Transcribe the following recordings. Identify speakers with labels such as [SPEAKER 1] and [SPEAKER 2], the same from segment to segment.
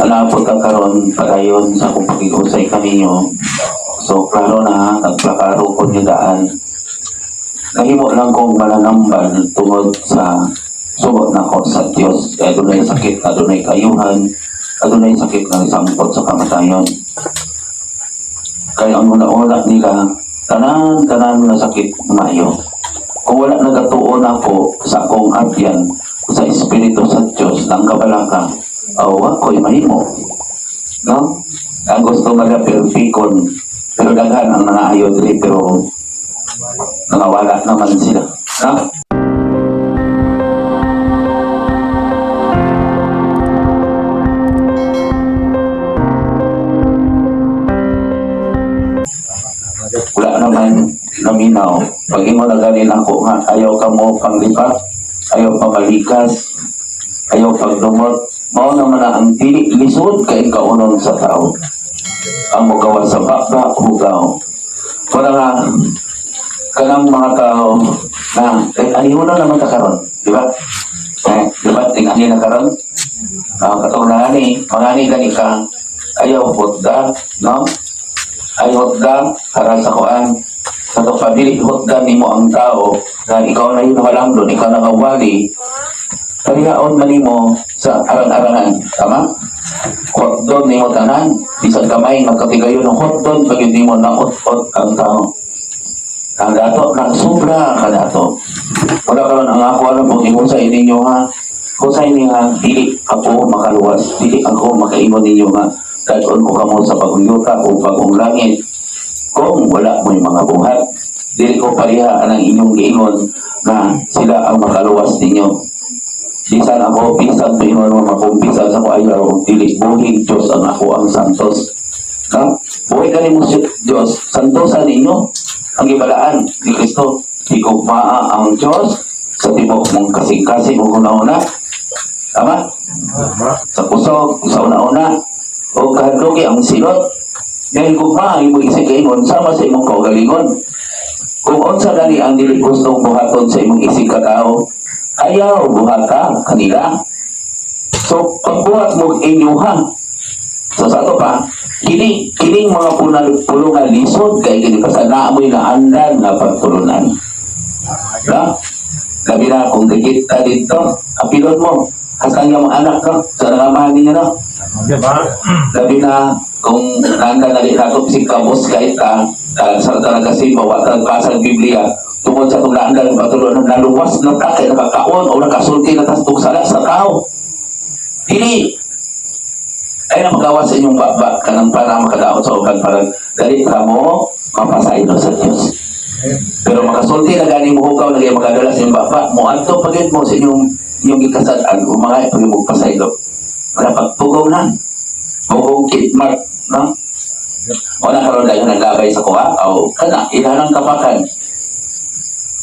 [SPEAKER 1] Alapot ka karon padayon sa akong pakig-usay kaninyo. So klaro na, nagplakaro ko niyo daan. Nahimo lang kong mananambal tungod sa sugot nako sa Dios. Kaya dunay sakit, adunay kayuhan, adunay sakit nga isangkot sa kamatayon. Kaya ang una-una nila, tanan-tanan nga sakit maayo. Kung wala nagatuon ako sa akong abyan, sa Espiritu sa Diyos, ng kabalaka, awa ko'y mahimo. No? Ang gusto magapirpikon, pero daghan ang nangaayo diri, pero nangawala naman sila. No? Wala naman naminaw. Pag imo na ganin ako nga, ayaw ka mo panglipat, ayaw pamalikas, ayaw pagdumot, mao naman na ang dili lisod kay kaunon sa tao. Ang mugawa sa baba, hugaw. Wala nga, kanang mga tao na, eh, aniho na naman ta karon, di ba? Eh, di ba? Tingani na karon. Ah, katong nani, mangani gani ka, ayaw hotda, no? Ay hotda, para sa kuan. Sa to pabili hotda nimo ang tao, na ikaw na yun walang doon, ikaw na nga wali, parihaon man nimo sa arang-arangan, tama? Hotdog nimo tanan, bisan kamay magkatigayon ng hotdog, pag hindi mo na-ot-ot ang tao. Ang dato, nang sobra ka dato. Wala karon ang ako ano pong ihusay ninyo ha. Husay ni nga, dili ako makaluwas, dili ako makaingon ninyo nga, dadon ko kamo sa bagong yuta o bagong langit. Kung wala mo'y mga buhat, dili ko pareha ang inyong giingon na sila ang makaluwas ninyo. Bisan ako, bisan tuingon mo makumpisan sa ko ayaw, dili buhi Diyos ang ako ang santos. No? Buhi ka nimo si Diyos, santosan ninyo ang gibalaan ni Kristo. Higugmaa ang Diyos sa tibok mong kasing-kasing ug una-una. Tama?
[SPEAKER 2] Tama.
[SPEAKER 1] Sa kusog, sa una-una. O kahadluki ang silot. Dahil gugmaa ang imong isig kaingon, sama sa imong kaugalingon. Kung unsa gani ang dili gustong buhaton sa imong isig katao, ayaw buhata kanila. So, pagbuhat mo inyuha. So, sa ato pa, kini kining mga pulungan lisod kay kini basta naamoy na andan nga pagtulunan. No? Labi na kung gigit ka dito, apilon mo. Hasta nga mga anak no, sa nangamahan ninyo no.
[SPEAKER 2] Tama.
[SPEAKER 1] Labi na kung nanda na rin nato si kabos kahit ka sa talaga kasi bawa sa Biblia tungkol sa itong naandal patuloy na naluwas na ta kay nakakaon o nakasulti na tas sala sa tao. Dili ay na magawa sa inyong baba kanang para makadaot sa uban para dali ka mo mapasaylo sa Dios. Pero makasulti na gani mo hugaw na gani makadala sa inyong baba mo adto pagid mo sa inyong inyong gikasad-an o mga pag mo pasaylo. Wala pagtugaw na. Bugong kitmark, no? Wala karon dahil naglabay sa kuha, o kana, ilanang kapakan.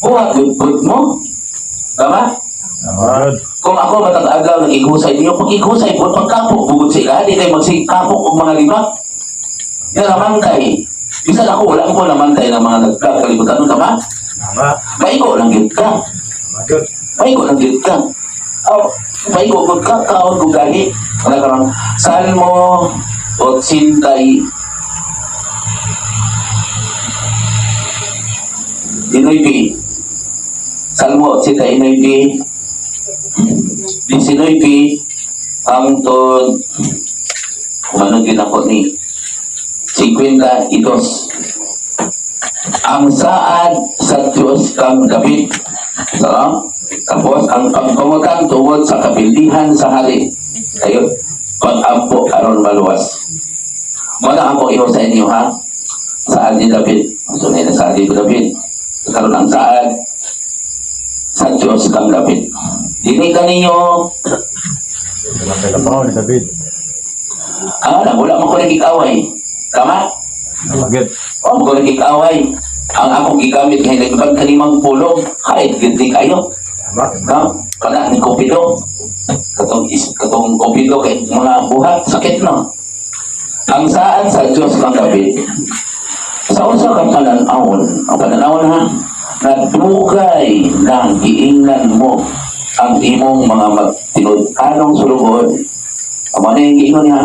[SPEAKER 1] Buhat, good mo. Tama?
[SPEAKER 2] Tama.
[SPEAKER 1] Kung ako matag adlaw nag-ighusay niyo, pag ighusay po, pagkapok, bugod sila, di kayo magsigkapok og mga libak. Yan namantay. Bisan ako, wala ko namantay ng mga nagkakalibutan. Ano, tama?
[SPEAKER 2] Tama.
[SPEAKER 1] Maigo lang yun ka.
[SPEAKER 2] Tama good.
[SPEAKER 1] Maigo lang yun ka. Oh, maigo gud ka, kaon kung gani. Wala ka ron. Salmo 89. Salmo 89. 19 hangtod kumano din ako ni 52. Ang saad sa Diyos kang David. So, tapos ang pagpangutan tungod sa kapildihan sa hari. Ayun, pag-ampo aron maluwas. Wala ako iyo sa inyo ha. Saad ni David. So, na saad ni David. Karon ang saad sa Diyos kang David. Dili kaninyo
[SPEAKER 2] Wala pa ni David.
[SPEAKER 1] ah, wala man ko nagikaway. Tama?
[SPEAKER 2] Tama good.
[SPEAKER 1] O, mo ko nagikaway. Ang akong gigamit kay nagibag kanimang pulong, kahit gindi kayo.
[SPEAKER 2] Tama.
[SPEAKER 1] No? Kana ni Kupido. Katong is katong Kupido kay mga buhat sakit no. Ang saan sa Dios kang David. Sa unsa ka pananawon, ang pananawon ha, nagdugay ng giingnan mo ang imong mga magtinud-anong sulubon. Amo na yung giingon niya.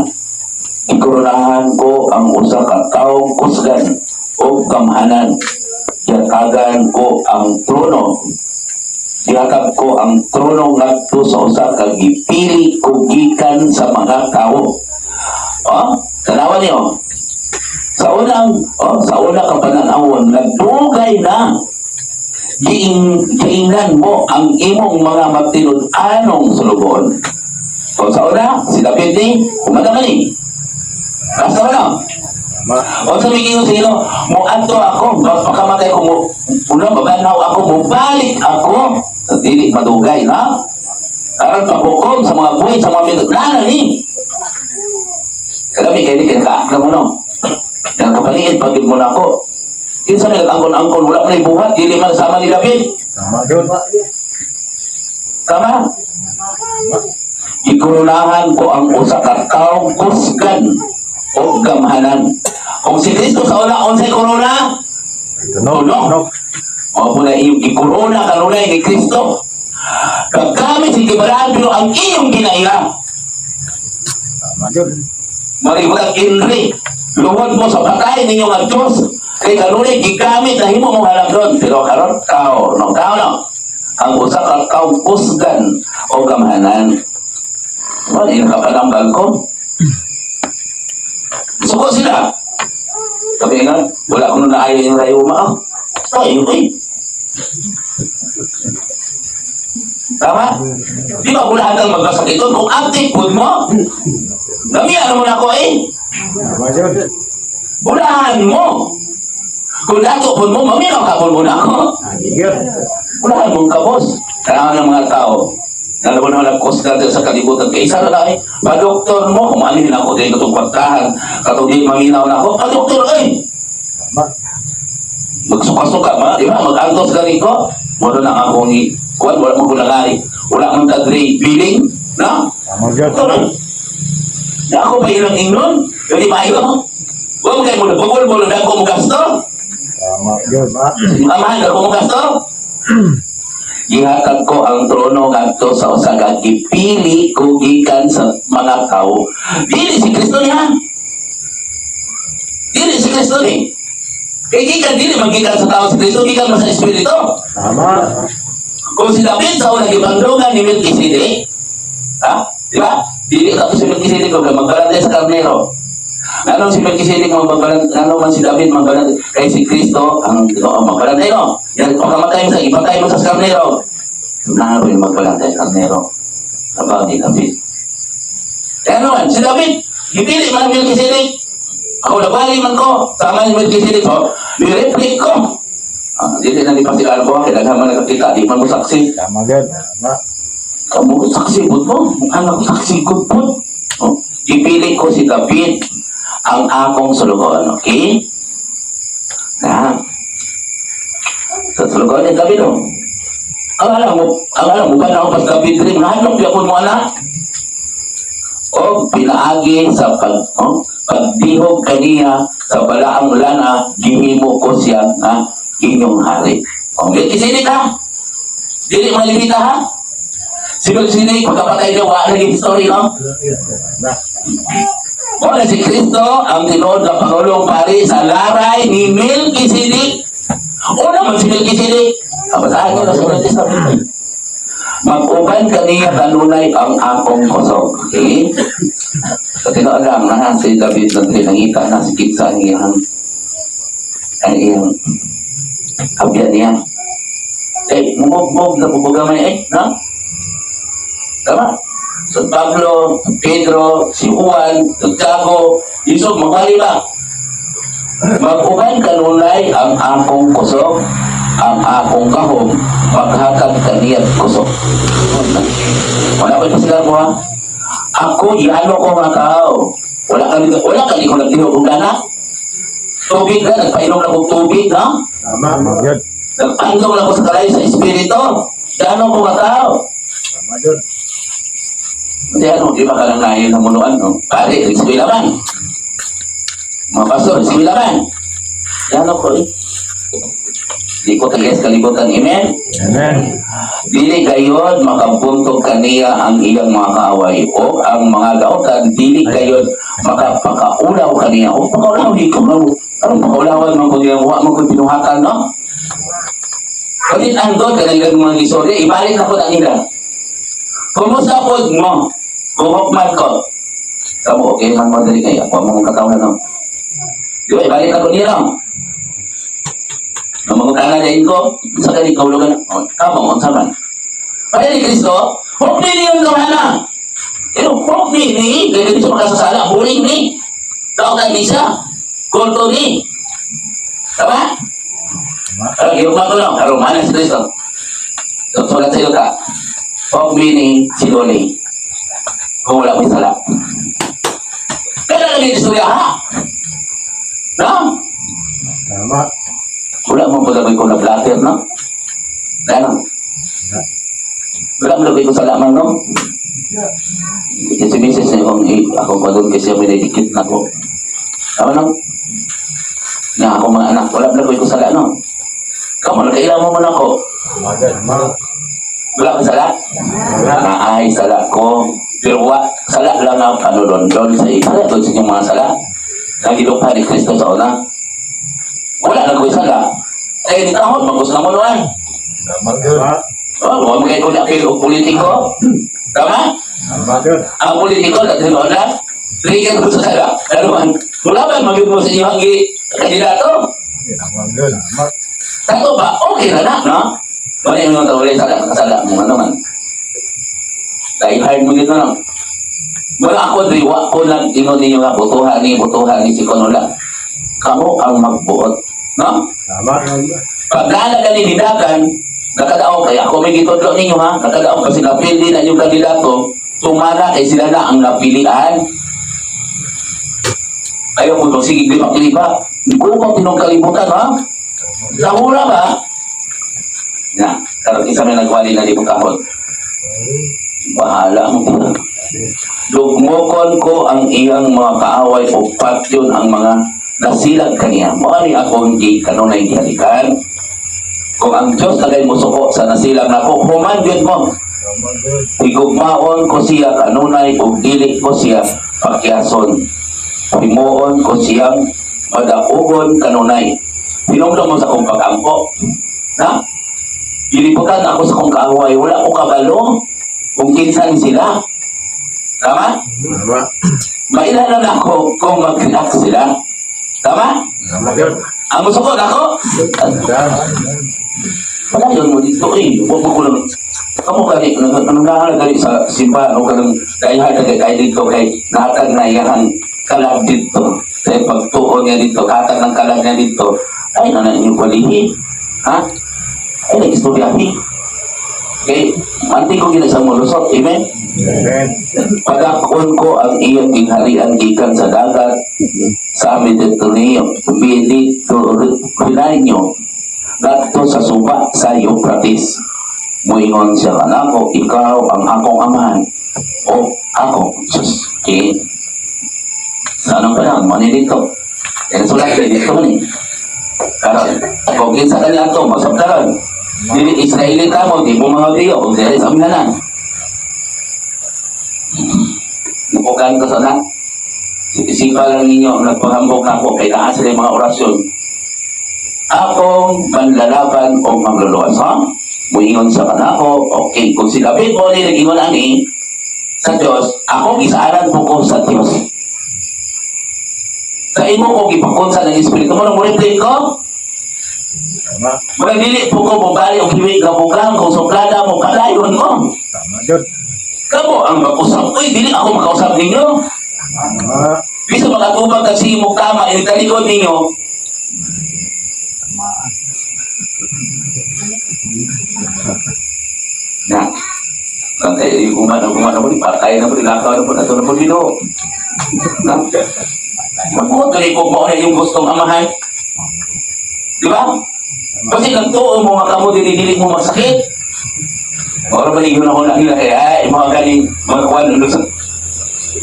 [SPEAKER 1] Gikoronahan ko ang usa ka taong kusgan o gamhanan. Gihatagan ko ang trono. Gihatag ko ang trono ngadto sa usa ka gipili ko gikan sa mga tawo. Oh, tanawan niyo. Sa una ka pananawon, nagdugay na giingnan mo ang imong mga matinud-anong sulugoon. Kung sa una, si David ni, kumanda man ni. Basta ba no?
[SPEAKER 2] Tama.
[SPEAKER 1] O sa may sa ino, mo adto ako, pagkamatay ko, mo, una, mabanaw ako, mubalik ako, sa dili madugay, na? Aron paghukom sa mga buhay, sa mga minut, nana ni. Kalami, kaya ni, kaya mo, no? Kaya kapaliit, pagid mo na ako. Kinsa may nag-angkon-angkon, wala pa na ibuhat, dili man sama ni David.
[SPEAKER 2] Tama yun.
[SPEAKER 1] Tama? Ikurunahan ko ang usa ka taong kusgan o gamhanan. Kung si Kristo sa una, unsay korona?
[SPEAKER 2] Tunog.
[SPEAKER 1] Tunog.
[SPEAKER 2] Tunog.
[SPEAKER 1] O po na iyong gikorona kanunay ni Kristo. Kagamit si Kibaraan pero ang iyong ginaira.
[SPEAKER 2] Tama yun.
[SPEAKER 1] Maribag inri. Luhod mo sa patay ninyo nga Diyos. Kay kanunay gigamit na himo mong halangdon. Pero karon kao, no, kao no. Ang usa ka taong kusgan o gamhanan. Wala yung kapanambal ko. Suko sila. Sabi nga, wala ko nung naayon yung rayuma. Ah. Ay, ay. Tama? Di ba wala kang magkasakiton kung active food mo? Damihan mo na ako eh.
[SPEAKER 2] Tama yun.
[SPEAKER 1] Bulahan mo. Kung dato po mo, maminaw ka po muna ako.
[SPEAKER 2] Yun.
[SPEAKER 1] Bulahan mong kabos. Kailangan ng mga tao. Lalo mo naman ang cost natin sa kalibutan. Kaya isa na lang eh, pa-doktor mo, kumanin ako din itong kwartahan. Katong di maminaw na ako, pa-doktor eh.
[SPEAKER 2] Tama.
[SPEAKER 1] Magsuka-suka ba? Di ba? Mag-antos ka rito. Wala na akong kuwan, wala mo ko nangari. Wala mong kadri billing. No?
[SPEAKER 2] Tama yun.
[SPEAKER 1] Doktor, eh. Na ako ba ilang ingnon? Pwede ba ilo? Huwag kayo mo nabugol mo na ako mo gasto.
[SPEAKER 2] Tama yun.
[SPEAKER 1] Amahan ako mo gasto. Gihatag ko ang trono ngadto sa usa ka gipili ko gikan sa mga tawo. Dili si Kristo niya. Dili si Kristo ni. Kay gikan dili magikan sa tao si Kristo, gikan man sa Espiritu.
[SPEAKER 2] Tama.
[SPEAKER 1] Kung si David sa una gibandungan ni Melchizedek, ha? Di ba? Dili ka si Melchizedek kung magbalantay sa karnero. Anong si Melchizedek magbalantay, ano man si David magbalantay, kay si Kristo ang Ginoo magbalantay no. Yan pagkamatay mo sa ipatay mo sa karnero. Naro yung magbalantay sa karnero. Trabaho ni David. Kaya naman, si David, gipili man ang Melchizedek. Ako nabali man ko, sama ni Melchizedek ko, nireplik ko. Ah, dili na ni pa sila ko, kaya daghan man nakakita, di man mo saksi.
[SPEAKER 2] Tama yun. Tama.
[SPEAKER 1] Kamu saksi pud mo, anak ko saksi gud pud. Oh, gipili ko si David ang akong sulugoon, okay? Na. Sa sulugoon ni David, oh. Ang alam mo ba na ako pas David rin, nahanap yapon mo anak. O pinaagi sa oh, pagdihog kaniya sa balaang lana, gihimo ko siya nga inyong hari. O, Melchizedek ha? Dili malibita ha? Si Melchizedek, pagkapatay niya, wala naging story, no?
[SPEAKER 2] Tama.
[SPEAKER 1] Wala si Kristo ang tinuod na Pangulong Pari sa laray ni Melchizedek. Una man si Melchizedek. Kabataan niyo na sa Old Testament. Mag-uban kaniya kanunay ang akong kusog. Okay? Sa tinuod lang, na si David na nangita na si Kitsa ang iyang abyan niya. Eh, mumog-mog na bubugamay eh, no? Tama? So Pablo, Pedro, si Juan, Santiago, Jesus, magwali ba? Mag-uban kanunay ang akong kusog, ang akong kahom, maghatag kaniyang kusog. Wala ko sila ko ha? Ako, yalo ko mga tao. Wala kami kung nagtihog og gana. Tubig na, nagpainom na kong tubig, no?
[SPEAKER 2] Tama. Yun.
[SPEAKER 1] Nagpandong na ko sa kalayo sa espiritu. Gano ko mga tao.
[SPEAKER 2] Tama yun.
[SPEAKER 1] Hindi ano, di ba ka lang nahin ng munuan, no? Pare, eskwela man. Mga pastor, eskwela man. Gano ko eh. Di ko tagis kalibutan. Amen?
[SPEAKER 2] Amen.
[SPEAKER 1] Dili gayod makabuntog kaniya ang iyang mga kaaway o ang mga dautan, dili gayod makapakaulaw kaniya o pakaulaw di ko no aron pakaulawan man ko niya, wa man ko binuhatan, no? Palit ang doon kanang ilang mga istorya, ibalik na po na nila. Kumusta po mo? Kuhok man ko. Kamo, okay man mo dali kayo. Ako ang mga katawan, no? Di ba, ibalik na po nila. Ang mga kana din ko, sa kani kaulugan, oh, kamo, unsa man. Kaya ni Kristo, hukmi niyo ang kamana. Pero hukmi ni, kaya dito makasasala, buling ni. Dautan ni siya, kulto ni. Tama? Pero yung ko no, karon mana si Kristo. So, sulat sa iyo ka, hukmi ni si Loli. Kung wala may sala. Kaya lagi istorya, ha? No?
[SPEAKER 2] Tama.
[SPEAKER 1] Wala mo po ko na blatter, no? Ano? Wala mo lagi ko sa lamang, no? Kasi misis na yung eh, ako pa doon kasi may dikit na ko. Tama, no? Nga ako mga anak, wala mo lagi ko sa no? Kamu na kailangan mo man ako.
[SPEAKER 2] Tama yun. Tama.
[SPEAKER 1] Wala ko sala?
[SPEAKER 2] Wala.
[SPEAKER 1] Naay, sala ko. Pero wa, sala lang ang panulondon sa isa. Doon sa inyong mga sala. Nagilupa ni Kristo sa una. Wala na ko'y sala. Ay, di tahon, magus na mo noon.
[SPEAKER 2] Tama yun.
[SPEAKER 1] Oh, huwag mo kayo kung apil o politiko. Tama?
[SPEAKER 2] Tama yun.
[SPEAKER 1] Ang politiko, dati noon na, trigger mo sa sala. Ano man, wala ba magyud mo sa inyong kandidato?
[SPEAKER 2] Tama yun. Tama.
[SPEAKER 1] Tato ba? Okay na na, no? Wala yung mga tawalay sala, kasala mo, ano man. Dahil hard mo gito, no? Wala ako, di, wa ko lang ingon ninyo nga, botohan ni si Konola. Kamu ang magbuot, no?
[SPEAKER 2] Tama.
[SPEAKER 1] Pag nalaga ni Didakan, nakadaog, kaya ako may gitudlo ninyo ha, nakadaog kasi napili na yung kandidato, tumana kay sila na ang napilian. Ayaw ko itong sige, lipa-lipa. Hindi ko tinong kalibutan ha? Kahura ba? Na, karon isa may nagwali na di ko kahon. Bahala mo ba? Dugmokon ko ang iyang mga kaaway o patyon ang mga nasilag kaniya. Mao ni akong gi kanunay gihalikan. Kung ang Diyos nagay mosuko sa nasilag nako, human gyud mo.
[SPEAKER 2] Tama yun.
[SPEAKER 1] Higugmaon ko siya kanunay ug dili ko siya pakiason. Himuon ko siyang madaugon kanunay. Hinumdum mo sa akong pag-ampo. Na? Giliputan ako sa akong kaaway. Wala ko kabalo kung kinsan sila. Tama?
[SPEAKER 2] Tama.
[SPEAKER 1] Mailala na ako kung mag-react sila. Tama?
[SPEAKER 2] Tama yun.
[SPEAKER 1] Ang musukod ako?
[SPEAKER 2] Tama.
[SPEAKER 1] Wala yun mo dito eh. Huwag mo ko lang. Kamu gani, nanungahan gani sa simbahan o kanang dahil kay kay dito kay nahatag na iyang kalag dito. Sa pagtuon niya dito, katag ng kalag niya dito. Ay, na na inyong kwalihi. Ha? Ay, nag-istoryahi. Okay, manti ko gina sa mulusot. Amen?
[SPEAKER 2] Amen.
[SPEAKER 1] Pagakon ko ang iyong gingharian gikan sa dagat sa Mediterranean, Mediterranean, ngadto sa suba sa Euphrates. Muingon siya kanako, ikaw ang akong amahan o ako, Diyos. Okay. Sa anong panahon, mo ni dito. Kaya sulat ni dito ni. Karon, kung kinsa kani ato, masabtaron. Dili Israelita mo, di mo mga Diyo, kung dili sa amihanan. Mukukan ko sa na. Isipa lang ninyo, nagpahambog na ako, kay naa sila yung mga orasyon. Akong manlalaban o mangluluwas, ha? Muingon sa kanako, okay. Kung si David mo ni nag-ingon ani sa Diyos, ako gisaaran po ko sa Diyos. Sa imo ko gipakunsa ng Espiritu mo, nang mo ko,
[SPEAKER 2] Tama.
[SPEAKER 1] murag dili po ko mobali og hiwi gabugang kung suplada mo kadayon ko.
[SPEAKER 2] Tama yun.
[SPEAKER 1] Kamo ang mag-usap. Uy, dili ako makausap ninyo.
[SPEAKER 2] Tama.
[SPEAKER 1] Bisa makatubag kasi mo kama, initalikod ninyo. Na, ang kay gumana gumana mo ni patay na po, lakaw na po, nato na po Ginoo. Na, magbuot ka ko mao na yung gustong amahan. Di ba? Kasi nagtuo mo nga kamo dili dili mo masakit. Ora ba yun ako lang nila kaya ay mga galing mga kuwan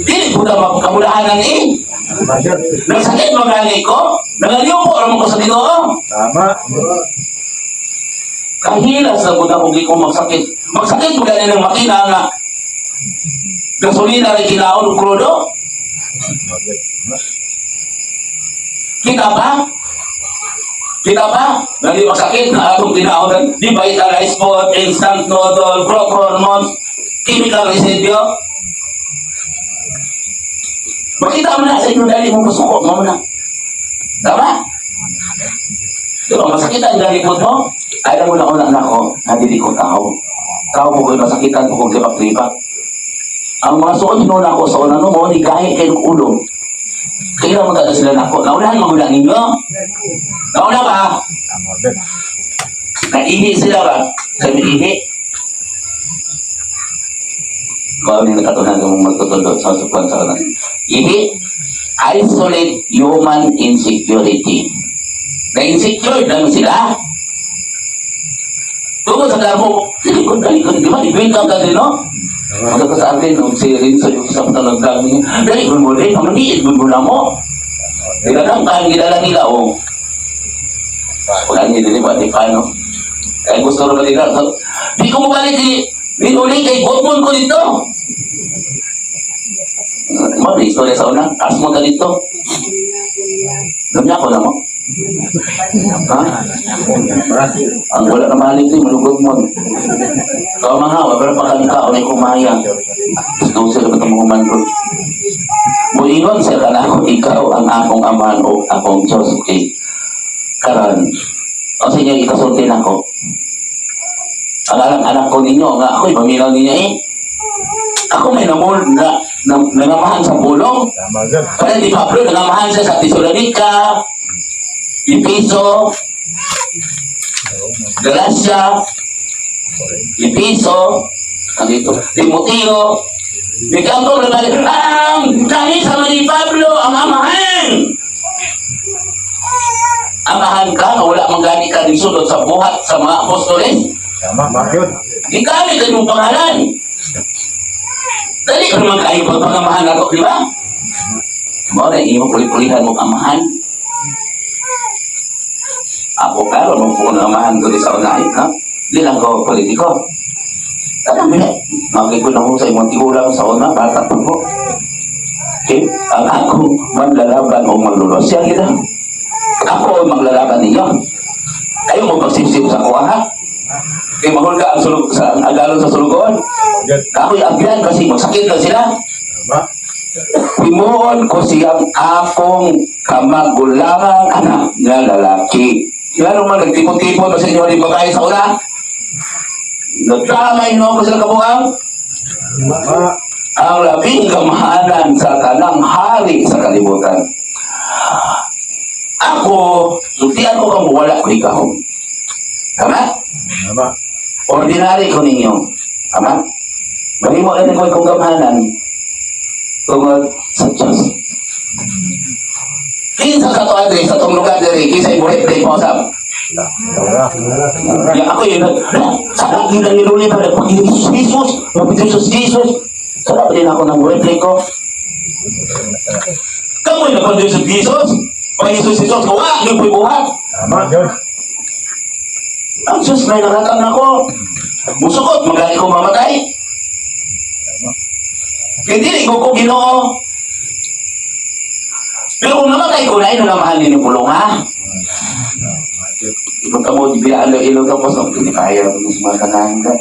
[SPEAKER 1] dili po na magkamulahanan eh.
[SPEAKER 2] Tama yun.
[SPEAKER 1] Nagsakit mga gani ko, nangaliw po, alam ko sa Ginoo.
[SPEAKER 2] Tama.
[SPEAKER 1] Kahilas na gud ako ko magsakit. Magsakit mo gani ng makina nga gasolina rin kinaon ug krudo.
[SPEAKER 2] Tama jud. Tama.
[SPEAKER 1] Kita pa? Kita pa? Nagi masakit na atong ginaon. Di ba ita rice pot, instant noodle, growth hormones, chemical residue? Makita mo na sa inyong dali mo masuko mo na. Tama? Di ba, masakit ang galikot mo? Ay, alam mo na una na ako, na dili ko tao. Tao mo ko'y masakitan ko kung libak-libak. Ang mga suot noon ako sa una mo, ni gahi kayo ng ulo. Kaya mo talaga sila nako. Naunahan mo muna ninyo. Nauna ba?
[SPEAKER 2] Tama jud.
[SPEAKER 1] Naihi sila ba? Sabi ihi. Kung ano yung nakatunan kong magtutulog sa sukuan sa kanan. Ihi, isolate human insecurity. Na-insecure lang sila. Tungkol sa kamo, likod na likod, di ba? Ibigay ka din, no?
[SPEAKER 2] Tama.
[SPEAKER 1] Magka sa akin, no, si Rinso, yung sa talagang niya, dali, mo rin, pamaniid mo na mo. Gilalang ka, gilala nila, oh. Wala niya din, ba, di pa, no? Kaya gusto rin ba nila? So, di ko mabalik, di, minuli kay Botmon ko dito. Mo, di istorya sa una, asmo ka dito. Lumiya ko na mo. Ha?
[SPEAKER 2] Tama.
[SPEAKER 1] Ang wala na mahalin ko, malugod mo. Kau mahawa, pero pagkalika, o ko maya. Gusto sila ba itong humandro? Muingon siya ka na ako, ikaw ang akong amahan o akong Diyos. Okay. Karon, o sa inyo, ikasulti na ako. Ang alang anak ko ninyo, nga ako'y paminaw ninyo eh. Ako may namul na, na, nangamahan sa pulong.
[SPEAKER 2] Tama jud.
[SPEAKER 1] Kaya di Pablo, nangamahan siya sa Tesalonica, Episo, Galacia, Episo, andito, Timoteo, Bigambo na ang kanisa ni Pablo ang amahan. Amahan ka, nga wala man gani ka din sulod sa buhat sa mga apostoles.
[SPEAKER 2] Tama jud.
[SPEAKER 1] Gigamit ang iyong pangalan. Dali ka naman kayo pagpangamahan ako, di ba? Mao na imo puli-pulihan mo amahan. Ako klaro mo po ang amahan ko di sa unay, ha? Di lang ko politiko. Tanang bile. Makikita ko sa imong tigulang sa una, bata pa ko. Okay? Ang ako manlalaban o manlulos. Siya kita. Ako ang maglalaban ninyo. Kayo mo pagsipsip sa kuha, ha? Kay mahulga ang sulog sa ang agalon sa sulugoon.
[SPEAKER 2] Tama jud.
[SPEAKER 1] Ako'y agyan kasi magsakit lang sila.
[SPEAKER 2] Tama.
[SPEAKER 1] Himuon ko siyang akong kamagulangang anak nga lalaki. Ngano man nagtipon-tipon ba sa inyo ni babae sa una? Nagkamay no ko sila kabuang
[SPEAKER 2] Tama.
[SPEAKER 1] ang labing kamahalan sa tanang hari sa kalibutan. Ako, sultian ko kang wala ko ikaw. Tama?
[SPEAKER 2] Tama.
[SPEAKER 1] Ordinary ko ninyo. Tama? Mahimo na ko kong gamhanan tungod sa Diyos. Kinsa sa to Andre, sa tong lugar diri, kinsa ibuhit kay mo sa
[SPEAKER 2] Wala. Wala.
[SPEAKER 1] Ya ako yun, sa lagi lang niluli pa, pag Jesus, Jesus, pag Jesus, Jesus. Sa din ako ng replay ko. Kamoy na pag Jesus, Jesus. Pag Jesus, Jesus, kuha, yung buhat.
[SPEAKER 2] Tama jud.
[SPEAKER 1] Ang Diyos may nakatang ako. Musukot, magaling ko mamatay. Kaya dili ko ko Ginoo. Pero kung namatay ko na, ino na mahal ninyo pulong, ha?
[SPEAKER 2] Tama jud.
[SPEAKER 1] Ilong ka mo, biyaan lang ilong ka mo, so, hindi kaya mo sa mga kanahan ka.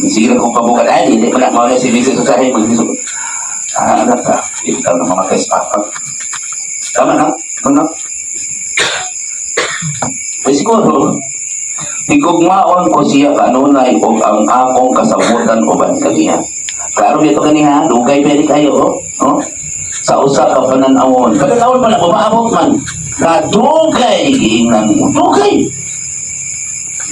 [SPEAKER 1] Sige kung pabukat, ay, hindi ko na mawala si Mrs. Susahe, mag-isip. Ah, anak ka, ikaw na mamatay sa papa. Tama na, ano na? Ay, siguro, higugmaon ko siya kanunay og ang akong kasabutan uban kaniya. Klaro dito kaniya, dugay pwede kayo, oh. Oh? Sa usa ka pananawon. Pananawon man ako, maabot man. Kadugay, giingnan mo, dugay.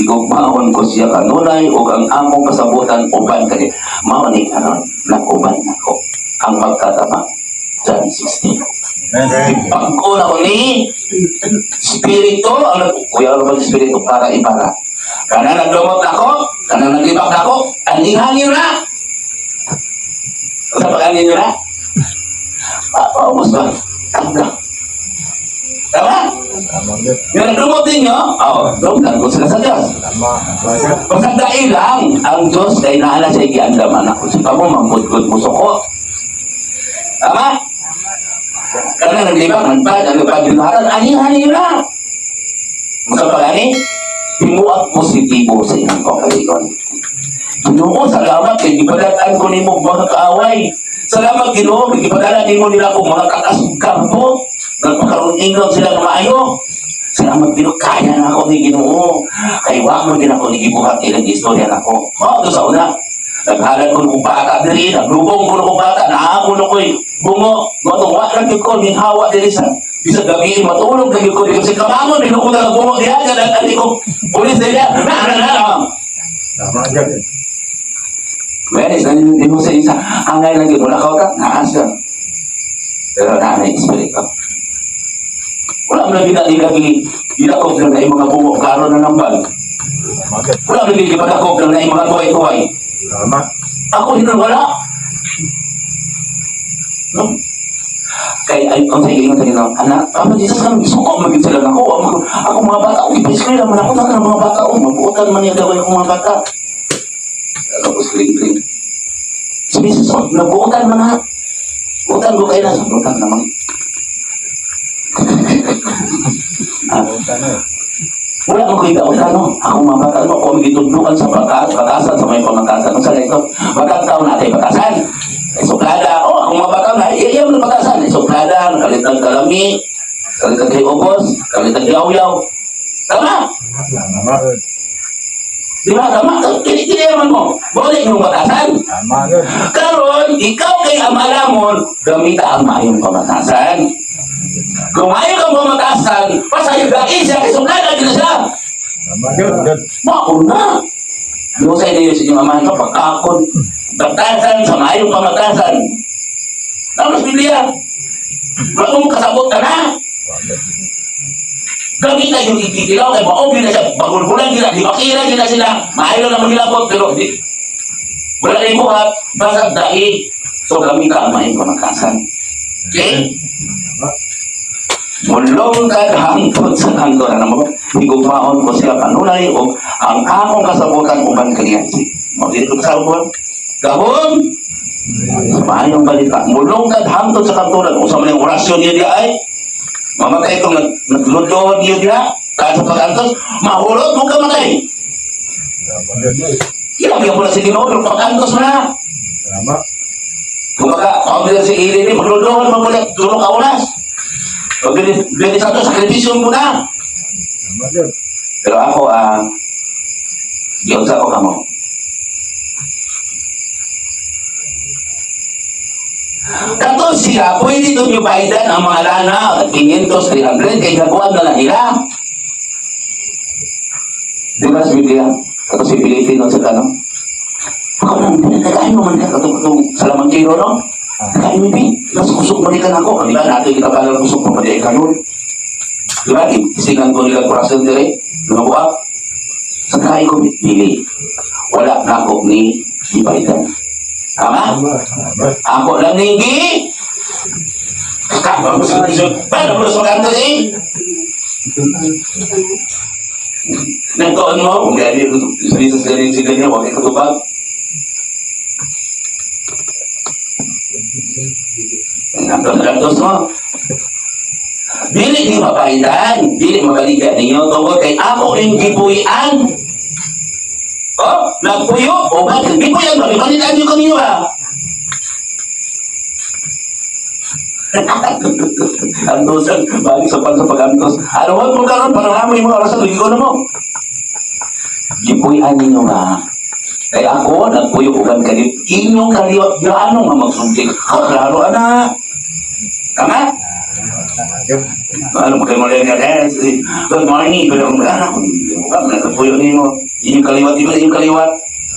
[SPEAKER 1] Higugmaon ko siya kanunay og ang akong kasabutan uban kaniya. Mao ni karon, nakuban nako ang pagkatama. John 16.
[SPEAKER 2] Amen.
[SPEAKER 1] Pagko na ko ni Spirito, ang kuya ko ng Spirito para ipara. Kana nagdumot ako, kana naglibak ako, aningan niyo na. Sa pag-anin niyo na? Papaubos ba? Tama. Tama?
[SPEAKER 2] Tama gyud.
[SPEAKER 1] Nga nagdumot ninyo, oh, dunggan ko sila sa Diyos.
[SPEAKER 2] Tama. Tama gyud.
[SPEAKER 1] Basta dahil lang, ang Diyos kay naala sa igiandaman ako. Sa kamo, mangkudkod mo suko. Tama? Kana naglibang, nagpad, ang nagpagbinuhatan, ani-ani na. Masa pa gani? Himuat positibo sa inyong kaugalingon. Ginoo, salamat kay gipadalaan ko nimo mga kaaway. Salamat, Ginoo, kay gipadala nimo nila ko mga kakasugkampo. Nagpakaroon ingon sila nga maayo. Salamat, Ginoo, kaya na ako ni Ginoo. Kay wa man gid ako ni gibuhat ilang istorya nako. Mao to sa una. Naghalad ko ng bata diri, naglubong ko ng bata, naako na ko'y bungo. Mao to wa lang gyud ko hawa diri sa bisag gabi matulog na gyud ko diri kasi kamangon dili ko na bungo diha kada ko pulis diri na na na.
[SPEAKER 2] Tama gyud.
[SPEAKER 1] Whereas, hindi mo sa isa, hangay lang yun, wala ka ka, naasa. Pero naa na espiritu. Wala mo na ginalagi, gilakop lang na yung mga bungo, klaro na ng bag.
[SPEAKER 2] Tama gyud.
[SPEAKER 1] Wala mo na gipagakop lang na yung mga tuway-tuway.
[SPEAKER 2] Tama.
[SPEAKER 1] Ako hindi wala. No? Kay ay kung sa ingon sa Ginoo, anak, tama Jesus kan suko magid sila nako. Ako, ako mga bata, okay, pa man ako na mga bata, oh, mabuotan man niya gawin akong mga bata. Tapos kling kling. Si Jesus, oh, nabuotan man ha. Buotan ko kayo na, buotan naman. Ah,
[SPEAKER 2] Buta na.
[SPEAKER 1] Wala ko kayo daotan, no? Ako mga bata, no? Kung gitudlukan sa batasan, sa may pamatasan. Kung saan ito, batang taon natin, batasan. Ay, suplada. Oh, akong mga bata na, iya mo na batasan. Ay, suplada, kalitag kalami, kalitag kay ubos, kalitag yaw-yaw. Tama!
[SPEAKER 2] Tama.
[SPEAKER 1] Di ba? Tama? Kini naman mo. Balik yung batasan.
[SPEAKER 2] Tama gyud.
[SPEAKER 1] Karon, ikaw kay amalamon, gamita ang maayong pamatasan. Kung maayo kang pamatasan, pasayo dai siya, kay suplada, gina siya.
[SPEAKER 2] Tama gyud.
[SPEAKER 1] Mauna. Yung sa inyo sa inyong amahan ka, pagkakon. Batasan sa maayong pamatasan. Tapos Biblia. Wala mong kasabot ka na. Gamit na yung ikitilaw kay maobi na siya. Bagulgulan gina, di makira gina sila. Maayo na magilabot, pero di. Wala na buhat, basta dai. So gamit ka ang maayong pamatasan. Okay?
[SPEAKER 2] Tama.
[SPEAKER 1] Mulong kag hangtod sa hangturan mo, higugmaon ko siya kanunay o ang akong kasabutan uban kaniya. Mo dili ko kasabot. Gahom sa maayong balita. Mulong kag hangtod sa kanturan usa man yung orasyon niya diya ay mamatay itong nagludod niya diya kahit sa pag-antos, mahulog mo ka matay.
[SPEAKER 2] Tama gyud.
[SPEAKER 1] Ilang yung pula si Ginoo pero pag-antos mo na.
[SPEAKER 2] Tama.
[SPEAKER 1] Kumbaga, kung si Ili ni magludod mo muna, tulong ka oras. Pag dili sa to, sakripisyon mo na.
[SPEAKER 2] Tama gyud.
[SPEAKER 1] Pero ako, giunsa ko kamo. Kato siya, pwede doon yung baydan ang mga lana, 500, 300, kay gabuan na lang nila. Di ba sa Biblia? Kato si Pilipino sa kano? Ako lang, pinagkakain mo man ka, kato katong salamangkiro, no? Kakain mo, bi. Mas kusog man ka nako. Di ba, natin kita pala kusog pa pa di kanon. Di ba, singan ko nila kurason dire, lumabuak. Sa kain ko, dili. Wala na ako ni Biden. Tama?
[SPEAKER 2] Tama. Tama.
[SPEAKER 1] Ako lang ninggi. Paano mo sa kanto eh? Nagtuon mo, kung gano'n, sabihin sa galing si ganyan, huwag kayo katubag. Nagtuon mo. Dili ni mapahitan, dili mabalikan ninyo tungkol kay ako ning gipuy-an. Oh, nagpuyo, o ba, gipuy-an ba, gipalitan niyo kanyo ha. Antosan, balik sa pan sa pag-antos. Ano mo mo karon para namo yung mga orasan, lagi ko na mo. Gipuy-an ninyo ba? Kaya ako, nagpuyo uban kanit, inyong kaliwat, gaano nga magsulti. Oh, klaro, ana. Tama?
[SPEAKER 2] Tama gyud.
[SPEAKER 1] Ano mo kayo muli nga, eh, good morning, pero kung ano, kung ka, nagpuyo ninyo, inyong kaliwat, inyong kaliwat.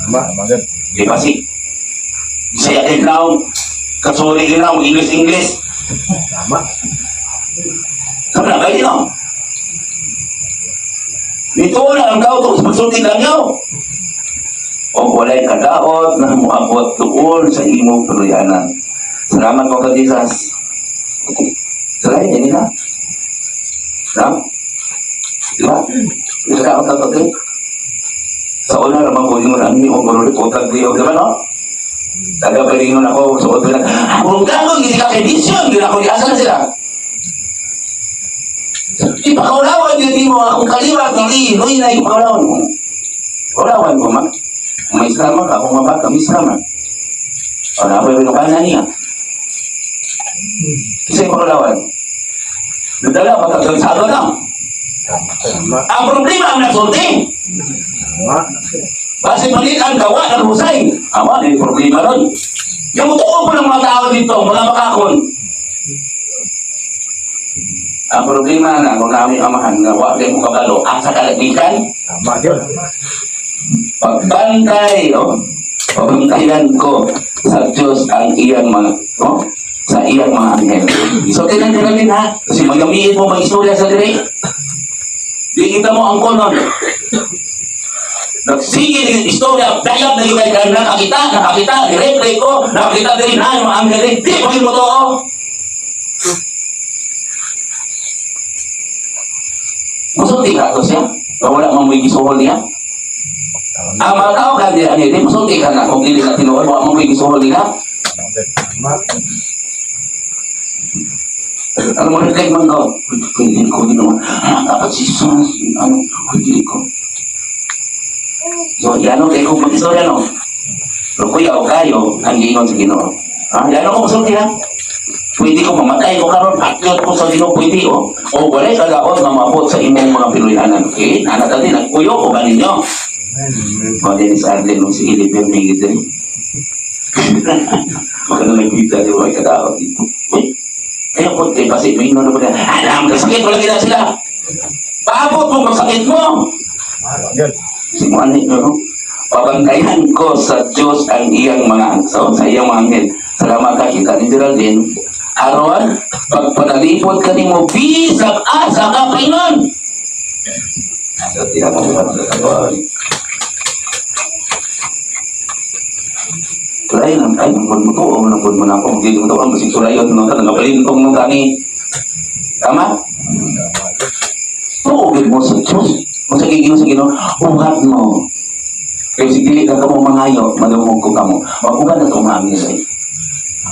[SPEAKER 2] Tama. Tama gyud.
[SPEAKER 1] Di ba si, Bisaya kay Clown, kasuri kay Clown, English, English.
[SPEAKER 2] Tama.
[SPEAKER 1] Sabi na, kayo no? Dito na ang tao, tapos magsulti lang yaw. O walay kadaot na muabot tuol sa imong tuluyanan. Salamat po ka, Jesus. Salamat, nila. No? Di ba? Ikaw ang tatlo. Sa una naman ko yung ang o guro ko kag di ba, no? Taga palingon ako suot ko na. Kung karon gid ka kay vision gyud ako, asa na sila? Ipakaulawan gyud mo akong kaliwat dili, luy na ipakaulawan mo. Ulawan mo ma. May isama ka, kung mabata, may isama. O na, pwede ka na niya. Kasi ipakaulawan. Nadala, pagkagansado na.
[SPEAKER 2] Tama.
[SPEAKER 1] Ang problema ang nasulti.
[SPEAKER 2] Tama.
[SPEAKER 1] Base maliit ang gawa ng husay. Ama, may problema ron. Yung totoo po ng mga tao dito, mga makakon. Ang problema na kung namin amahan nga wa kay mo kabalo, asa kalagikan,
[SPEAKER 2] Tama yun.
[SPEAKER 1] Pagbantay, oh, pabantayan ko sa Diyos ang iyang mga, oh, sa iyang mga anghel. So, tingnan nyo namin ha, kasi magamiin mo mga istorya sa dire. Di kita mo ang konon. Nagsige yung istorya, dayag na yung kay nakakita, nakakita, ni-replay ko, nakakita din na yung mga anghel, di pa mo to, oh. Musulti ka to siya. Wala man mo'y gisuhol niya.
[SPEAKER 2] Tama.
[SPEAKER 1] Ang mga tao ka di ani di musulti ka na kung dili na tinuod wa mo gisuhol nila.
[SPEAKER 2] Tama.
[SPEAKER 1] Ano mo reflect man ko? Uy, dili ko ginawa. Ah, dapat si Jesus ano, uy, dili ko. So, yan kay kung mag-istorya no. Pero kuya o kayo ang giingon sa Ginoo. Ha? Yan ako musulti ha. Pwede ko mamatay ko karon pakyot ko sa Ginoo pwede oh. O walay kagaot nga maabot sa imong mga piluyanan. Okay? Ana ta din nagpuyo ko ba ninyo?
[SPEAKER 2] Amen.
[SPEAKER 1] O din sa Arlen nung sige libre may gid diri. Baka na nagkita di ba kadaot dito. Uy, kaya ko kay basi may ino na ba na, alam ka sakit wala gina sila. Paabot mo kung sakit mo.
[SPEAKER 2] Tama yun.
[SPEAKER 1] Simuan ni no? Pabantayan ko sa Diyos ang iyang mga so, sa iyang mga anghel. Salamat ka kita ni Geraldine. Aron, pagpanalipod ka nimo bisag asa ka paingon. So, tinapos ko sa sa Tulay lang tayo, nang mo to, o nang mo na ako, magiging mo to, ang basig sulayon, nung ka, nagapalintong nung kani. Tama?
[SPEAKER 2] Tama yun.
[SPEAKER 1] Tuugin mo sa Diyos. Kung sa giging sa Ginoo, uhat mo. Kaya si dili ka kamo mangayo, madungog ko kamo. Maguban na itong mangil eh.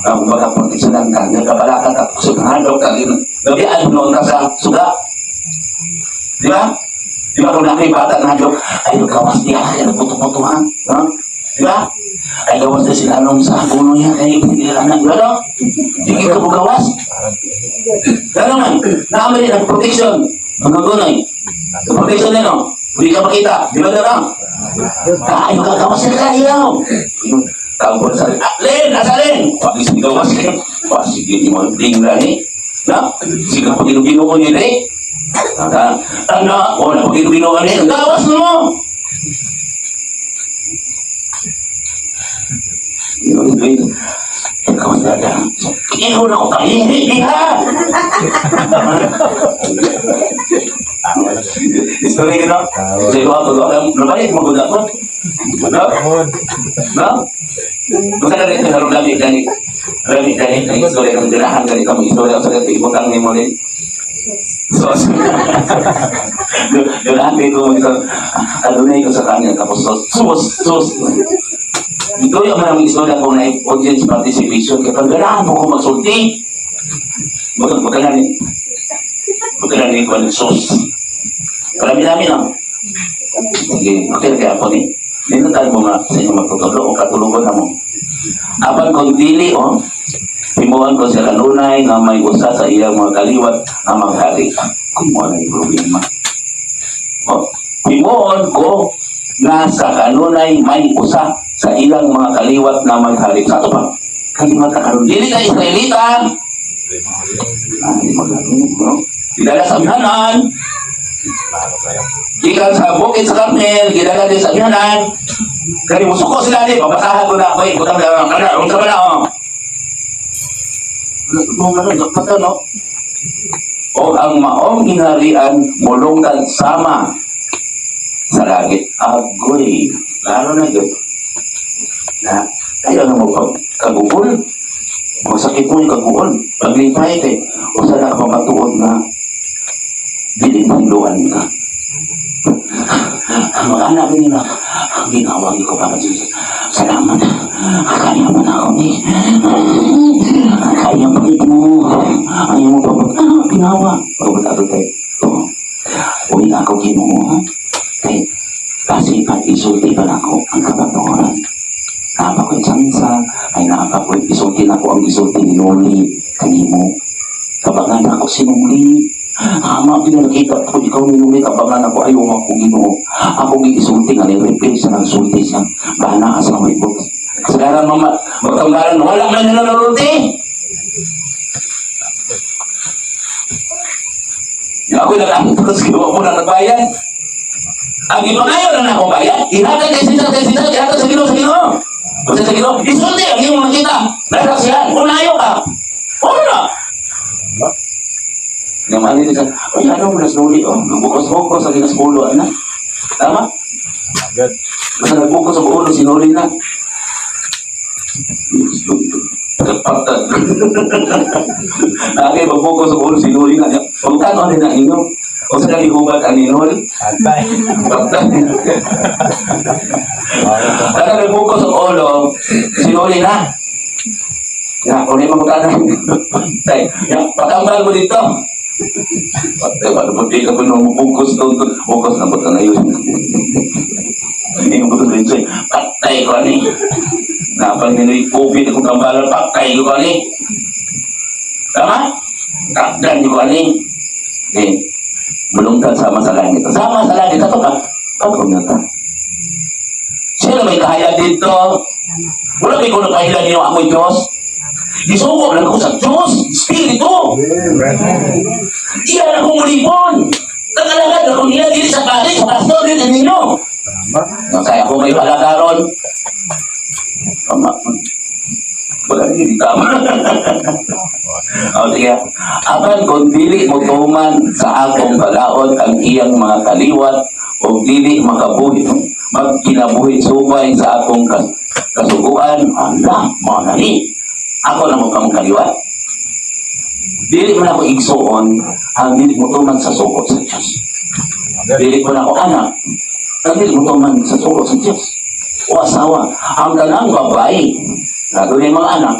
[SPEAKER 1] Ang baga proteksyonan ka, nagkabalaka ka, kusog ka, gabian mo ka sa suga. Di ba? Di ba kung nakibata na hadlok, ay gawas niya, ay puto-puto ha? No? Di ba? Ay gawas na sila nung sa guno niya, ay hindi nila anak, di ba no? Hindi ka bugawas. Gano'n man, namin ang protection. Ang gagunay. Ang protection nila, no? Hindi ka makita. Di ba gano'n? Kayo ka, gawas na kayo. Tawag ko sa ah, Len, nasa Len! Pag gawas ka. Pa, sige, di mo, ding gani. No? Sige, pag ginoo nila eh. Ano, o, na pag ginoo nila, gawas mo! Ikaw talaga. Ikaw na ko kahihi, ha? Istorya ka, no? Sa iyo ako, nabalik mo gud ako. No?
[SPEAKER 2] Tama.
[SPEAKER 1] No? Basta na rin, harap lami, gani. Lami, gani, ang istorya ng dirahan, gani ka mo istorya, sa ganito, ibutang ni mo rin. Sos. Dirahan kayo ko, ito, ano na ikaw sa kanya, tapos sos, sos, sos. Ito yung mga istorya ko na audience participation, kaya pag ganahan mo ko magsulti, magkana ni ko ng sos. Marami-rami no? Sige, okay na kaya ako ni. Nino tayo mo nga sa inyo magtutulog o katulugon na mo. Apan kung dili, oh, himuan ko sa kanunay nga may usa sa iyang mga kaliwat nga maghari. Kung mo na yung problema. Oh, himuon ko nga sa kanunay may usa sa ilang mga kaliwat na maghari. Sa ato pa, kaliwat ka karon. Dili ka Israelita. Ah, di maghari, no? Didala sa amihanan.
[SPEAKER 2] Klaro kayo.
[SPEAKER 1] Gikan sa bukid sa Carmel, gidala din sa amihanan. Kani musuko sila ni, babasahan ko na ako eh, butang na kana, unsa ba na oh. Wala na, dapat no. O ang maong ginharian mulungtad sama sa langit. Agoy, lalo na yun. Na, kayo na mo pag kagugol. Masakit mo yung kaguol. Paglipay kay, usa na ka matuod na Dili hinluan ka. Mga anak nila, ginawag ko, Papa Jesus. Salamat. Kaya mo na ako ni. Kaya pa mo. Ayaw mo pa. Ah, ginawa. Pagod tayo. Oo. Uwi na ako, Ginoo. Kay, kasi pag isulti pa na ako ang kabaturan. Naapa ko'y tsansa, ay naapa ko'y isulti na ko ang isulti ni Noli kanimo. Kabangan ako sinuli. Ama, pinakita ko ikaw ni Noli, kabangan ako, ayaw ako, Ginoo. Ako giisulti nga ni repeat sa nagsulti siya. Bana sa may books. Kasagaran mama, magtanggalan, wala man nila nalulti. Yung ako'y nag-antos, kiwa mo na nagbayad. Ang ipangayon na akong bayad, ihatag kay Cesar, ihatag sa Ginoo, sa Ginoo. Basta sa Ginoo, isulti ang iyong nakita. Nasaksihan, kung nayo ka. Ano na?
[SPEAKER 2] Tama.
[SPEAKER 1] Nga mali siya, ay ano mo nasuli, oh, nagbukos-bukos sa ginaspulo, ano? Tama?
[SPEAKER 2] Tama gyud.
[SPEAKER 1] Basta nagbukos sa ulo, sinuli na. Kapatad. Nakay magbukos sa ulo, sinuli na. Pagkano din ang inyo? O sa nagigubat ang inol?
[SPEAKER 2] Atay.
[SPEAKER 1] Kapatad. Kaya nagbukos sa ulo, sinuli na. Ya, kung mo magkano. Tay, ya, pakambal mo dito. Patay, paano po di ka po nung bukos doon? Bukos na po na yun. Hindi ko po rin siya. Patay ko ani. Napal nila COVID akong kambalan, patay ko ani. Tama? Takdan ko ani. Eh, bulungtan sama sa langit. Sama sa langit, ato ka. Pagkong ta. Sino may kaya dito? Wala may kuno kahilan niyo amoy Diyos. Gisuko lang ko sa Diyos, Espiritu.
[SPEAKER 2] Amen.
[SPEAKER 1] Iya na kong ulipon. Nakalagad ako niya dili sa pari, sa pastor, dili ninyo.
[SPEAKER 2] Tama.
[SPEAKER 1] Kaya ako may palagaron. Tama. Wala hindi tama. O sige. Apan kung dili mo tuman sa akong balaod ang iyang mga kaliwat o dili makabuhi magkinabuhi subay sa akong kasuguan, ala, mga nani. Ako na mo kamong kaliwat. Dili man ako igsuon ang dili mo tuman sa suko sa Diyos. Dili ko na ako anak. Ang dili mo tuman sa suko sa Diyos. O asawa, ang kanang babae, lalo na yung mga anak,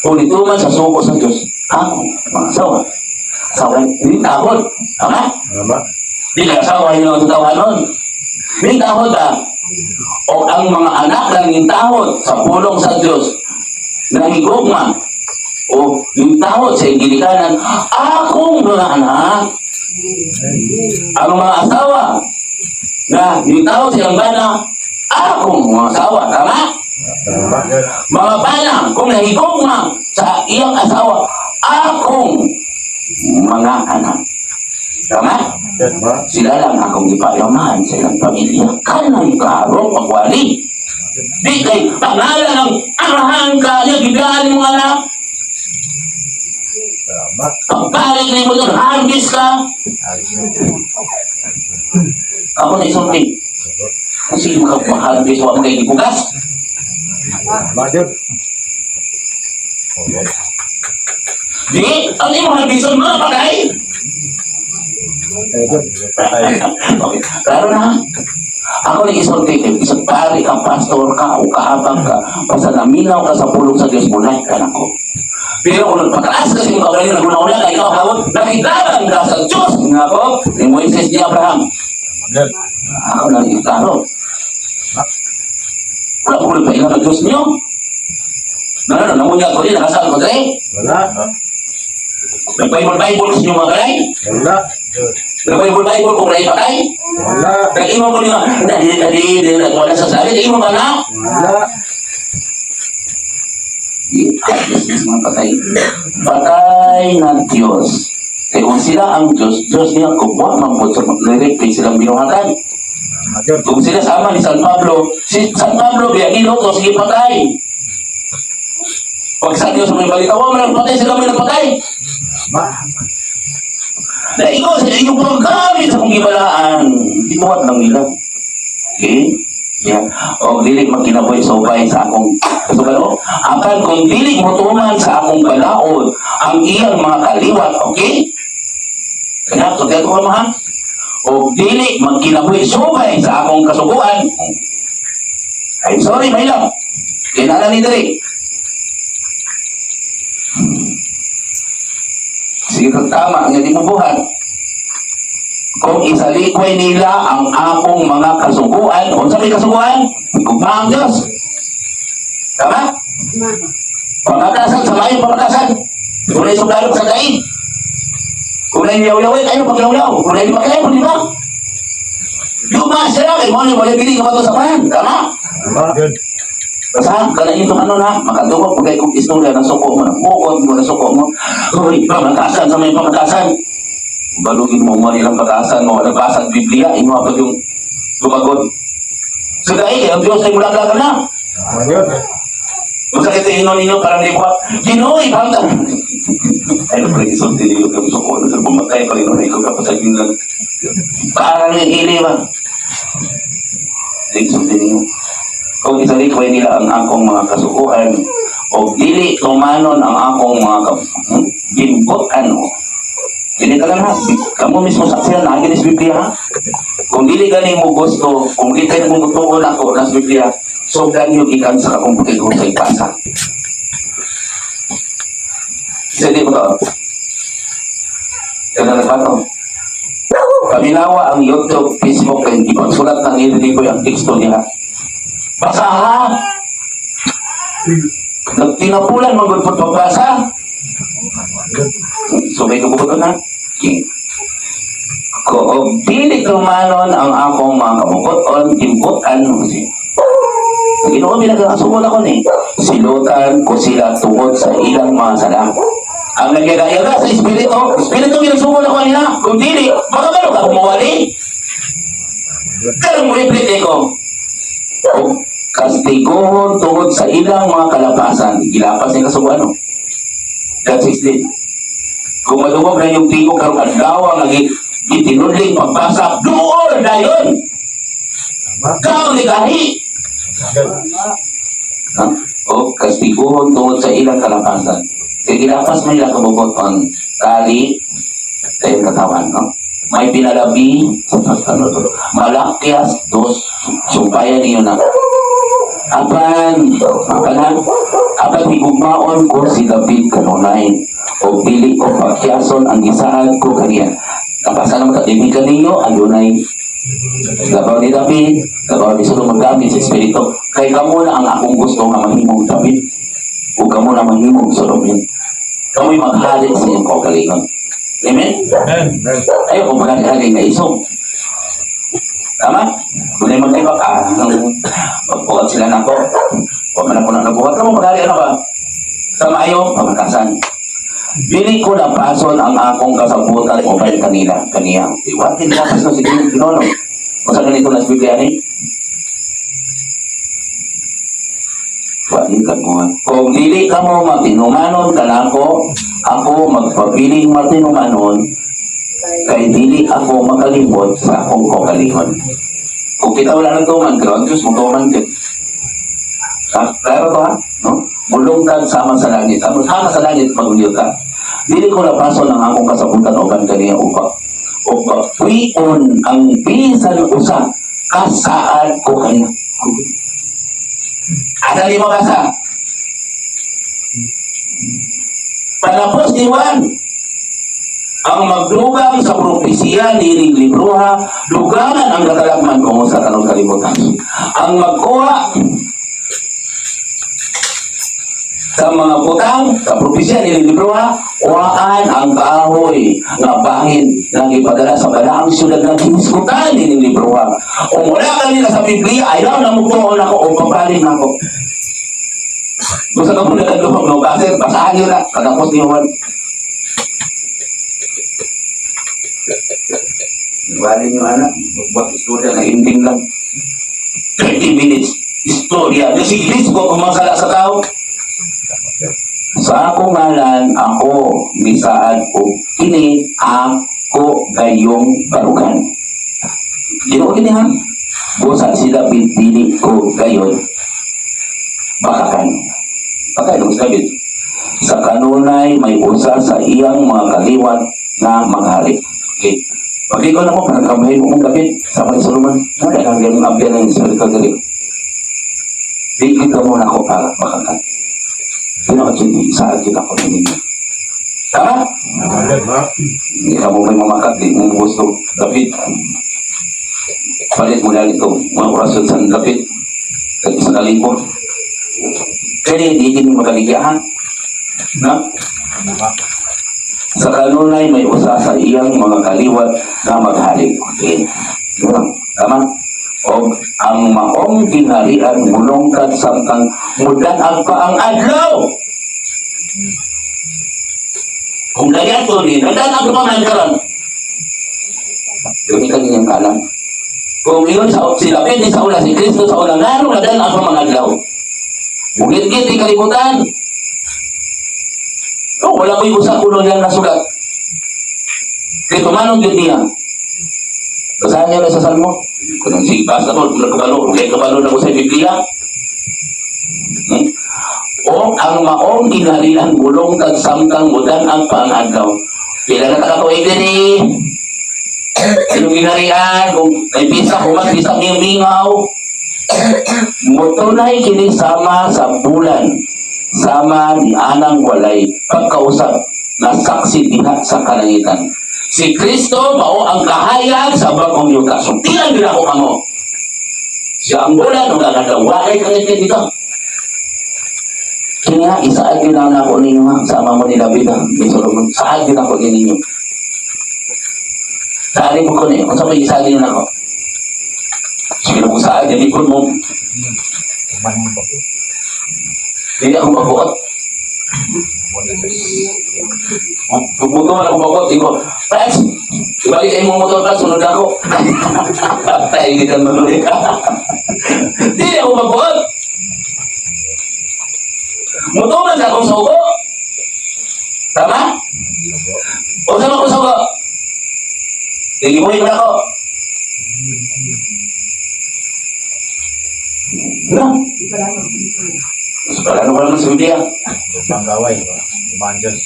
[SPEAKER 1] kung ito man sa suko sa Diyos, ako, mga asawa. Asawa, hindi takot. Tama?
[SPEAKER 2] Tama.
[SPEAKER 1] Di ka asawa, yun ang tatawanon. Hindi takot ah. O ang mga anak lang yung tahot sa pulong sa Diyos, nahigugma, o yung tahot sa igilikanan, akong mga anak, ang mga asawa, na yung tahot sa iyang bana, akong mga asawa, tama?
[SPEAKER 2] Tama.
[SPEAKER 1] Mga bana, kung nahigugma sa iyang asawa, akong mga anak. Tama?
[SPEAKER 2] Tama.
[SPEAKER 1] Sila lang akong ipalamahan sa ilang pamilya. Kanay klaro, pagwali. Di kay pangalan ng arahan ka niya, gibiyaan mo anak.
[SPEAKER 2] Tama.
[SPEAKER 1] Pagbalik ni mo doon, harvest ka. Ako na isulti. Kasi makapaharvest, wa mga bugas.
[SPEAKER 2] Tama gyud. Okay.
[SPEAKER 1] Di, ang imong harbison mo, patay.
[SPEAKER 2] Patay gyud. Patay.
[SPEAKER 1] Okay, klaro na. Ako ni isulti kay isang pari ka, pastor ka, o kaabang ka, basta naminaw ka sa pulong sa Diyos, mulay ka na ko. Pero kung nagpataas ka sa iyong kagalingon, naguna-una ka, ikaw hawag, nakitaran ka sa Diyos nga ko, ni Moises ni Abraham.
[SPEAKER 2] Tama gyud.
[SPEAKER 1] Ako na iklaro. Wala ko pa ilang Diyos niyo. No, namunyag ko din, nakasal ko din.
[SPEAKER 2] Wala.
[SPEAKER 1] Nag-Bible-Bible sa inyo mga kalay.
[SPEAKER 2] Wala.
[SPEAKER 1] Nag-Bible-Bible kung ray patay.
[SPEAKER 2] Wala.
[SPEAKER 1] Nag-imo ko niyo, dali, dali, dali, wala sa sabi, nag-imo ba na?
[SPEAKER 2] Wala.
[SPEAKER 1] Yes, mga patay. Patay na Diyos. Kaya kung sila ang Diyos, Diyos niya kubuha, mambot sa nire silang binuhatan.
[SPEAKER 2] Tama gyud.
[SPEAKER 1] Kung sila sama ni San Pablo, si San Pablo biya ginutos, sige patay. Pag sa Diyos may balita, wa man patay, sila may napatay.
[SPEAKER 2] Tama.
[SPEAKER 1] Na ikaw sa inyong paggamit sa kong gibalaan, gibuhat lang nila. Okay? Yeah. O dili magkinabuhi subay sa akong kasugalo. Apan kung dili mo tuman sa akong balaod ang iyang mga kaliwat, okay? Kaya, pagkaya ko mo ha? O dili magkinabuhi sugay sa akong kasuguan. I'm sorry, mahilap. Kinala ni diri. Sige kang tama, nga di mo buhat. Kung isalikway nila ang akong mga kasuguan, unsa may kasuguan? Gugma ang Diyos. Tama? Pamatasan sa maayong pamatasan. Kung na'y sundalo sa daig. Kung na'y yaw-yawin, ayaw pagyaw-yaw. Kung na'y di ba, di ba? Yuma sila, kay mo ni wala dili ka sa pan. Tama?
[SPEAKER 2] Tama yun.
[SPEAKER 1] Basta, kana itong ano na, makadungog pag kung istorya, nasuko mo, bukod mo, nasuko mo. Hoy, pamatasan sa may pamatasan. Balugin mo mo nilang patasan mo, nabasa ang Biblia, imo pag yung tumagod. So dahil, ang Diyos ay mulaglagan na.
[SPEAKER 2] Tama yun.
[SPEAKER 1] Kung sakit sa ingon ninyo, parang liwa, Ginoo, ibang ay, ano pala isulti ninyo, kung suko na sa bumatay, Panginoon, ikaw kapasagin lang. Parang yung hili ba? Isulti ninyo. Kung isalikway nila ang akong mga kasukuan, o dili tumanon ang akong mga ginbutan, o. Dili ka lang ha, kamo mismo saksihan na sa Biblia ha. Kung dili gani mo gusto, kung kita mo mutuon ako na sa Biblia, sobrang yung ikan sa akong pakigusa ipasa. Isa di mo to. Kaya na to. Paminawa ang YouTube, Facebook, and ipagsulat ng hindi ko yung teksto niya. Basa ha! Nagtinapulan, magulpot pagbasa. So may kabubuto na. Okay. Kung dili tumanon ang akong mga kabubuton, kimbutan, ang Ginoo binagkakasugod ako ni. Silutan ko sila tungod sa ilang mga sala. Ang nagyaga sa Espiritu, Espiritu ginagsugod ako nila. Kung dili, baka meron ka kumuwali. Pero mo repeat ko. O kastiguhon tungod sa ilang mga kalapasan. Gilapas niya kasuguan, no? God 16. Kung madungog na yung tingog karong adlaw ang gitinudling pagbasa, duol na yun!
[SPEAKER 2] Tama.
[SPEAKER 1] Kang ligahi!
[SPEAKER 2] Tama yun.
[SPEAKER 1] Ha? O kastiguhon tungod sa ilang kalapasan. Kaya gilapas man nila kabubot ang tali sa iyong katawan, no? May pinalabi sa ano to? Malakias dos sumpayan niyo na apan apan apan higugmaon ko si David kanunay o dili ko pagkiyason ang gisaad ko kaniya. Kapasa naman ka, kaibigan ninyo, ang dunay labaw ni David, labaw ni Solomon gamit sa Espiritu. Kay kamo na ang akong gusto nga mahimong David o kamo na mahimong Solomon. Kamo'y maghali sa iyong kaugalingon. Amen?
[SPEAKER 2] Amen. Amen.
[SPEAKER 1] Ayaw kung maghali nga isog. Tama? Kung na magkaiba ka, magbuhat sila na ako. Huwag man ako na nabuhat. Kamu maghali ano ba? Sa maayo, pamatasan. Dili ko napason ang akong kasabutan o bayan kanila, kaniya. Iwatin lapas na si Ginoo. Masa ganito na sa Biblia ni? Watin ka mo. Kung dili ka mo matinumanon kanako, ako magpabiling matinumanon, kay dili ako makalimot sa akong kaugalingon. Kung kita wala ng tuman, pero ang Diyos mo tuman din. Ha? Klaro to ha? No? Mulungkag sama sa langit. Sama, sama sa langit, pag ka. Dili ko napaso ng akong kasabutan o kaniya upa. Upa, puyon ang bisan usa kasaad ko kaniya. Asa di mo basa? Panapos ni Juan, ang magdugang sa propesiya ni libroha, dugangan ang katalakman kung sa tanong kalibutan. Ang magkuha sa mga butang sa propesiya ni libroha, kuhaan ang kahoy nga bahin nga gipadala sa balaang syudad nga gihisgutan ni libroha. Kung wala kanila sa Biblia, ayaw na mutuon ako o papalit na ako. Gusto ka po nagandumog, no? Kasi basahan nyo na. Pagkapos ni Juan. Iwalin nyo, anak. Buat istorya na ending lang. 30 minutes. Istorya. Di si ko kumasala sa tao. Sa akong ngalan, ako misaad o kini ako gayong barugan. Ginoo kini ha? Busa si David dili ko gayon bakakan. Patay si David. Sa kanunay may usa sa iyang mga kaliwat na maghari. Okay. Pag-ikaw na ko, parang kamay mo kong David, sa mga Solomon, wala kang ganung abyan ng espiritu diri. Di kita muna ako para makakat. Tinuod yun, saan kita ko ninyo. Tama?
[SPEAKER 2] Tama.
[SPEAKER 1] Hindi ka mo may mamakat, di mo gusto. David, palit mo lang ito, mga orasyon sa David, kag 1,000. Kaya hindi kini magaligyahan. Na?
[SPEAKER 2] Tama.
[SPEAKER 1] Sa kanunay may usa sa iyang mga kaliwat na maghari. Okay. Yun lang. Tama? O ang maong gingharian mulongkad samtang mudan-ag pa ang adlaw. Kung ganyan to ni, nagdan-ag pa man karon. Gamitan ninyong kalam. Kung iyon sa sila, pwede sa una, si Kristo sa una, ngano nagdan-ag pa mga adlaw. Bugit-git, di kalibutan. Oh, wala ko'y usa kuno niyang nasulat. Kay tumanon yun niya. Basahan niyo na sa Salmo. Kung si basta ko, kung kabalo, kay kabalo na ko sa Biblia. O ang maong gingharian bulong kag samtang mudan ang pangadlaw. Pila na ka tuig diri? Yung gingharian, kung may pisa, kung bisa mingaw. Motunay kini sama sa bulan, sama ni anang walay pagkausap na saksi diha sa kalangitan. Si Kristo mao ang kahayag sa bagong yuta. Sultian gyud ako kamo. Siya ang bulan ug ang adlaw. Walay kangit dito. Kaya isaad yun ang ako ninyo ha. Sama mo ni David ha. Ni Solomon. Saad yun ako ninyo. Saad mo ko niyo. Kung sa may isaad yun ako. Sige na kung saad, hindi ko mo.
[SPEAKER 2] Kuman mo ba?
[SPEAKER 1] Hindi ako mabuot. Pagbuto man ako mabuot, ikaw, Franz! Ibalik kayo mong motor, Franz, sunod ako. Patay kita manulit. Hindi ako mabuot. Mutuman sa akong sugo. Tama? O sama akong sugo? Tigimuhin mo na ako. No? Wala ko naman sa Biblia.
[SPEAKER 2] Lupang gaway. Lupang Diyos.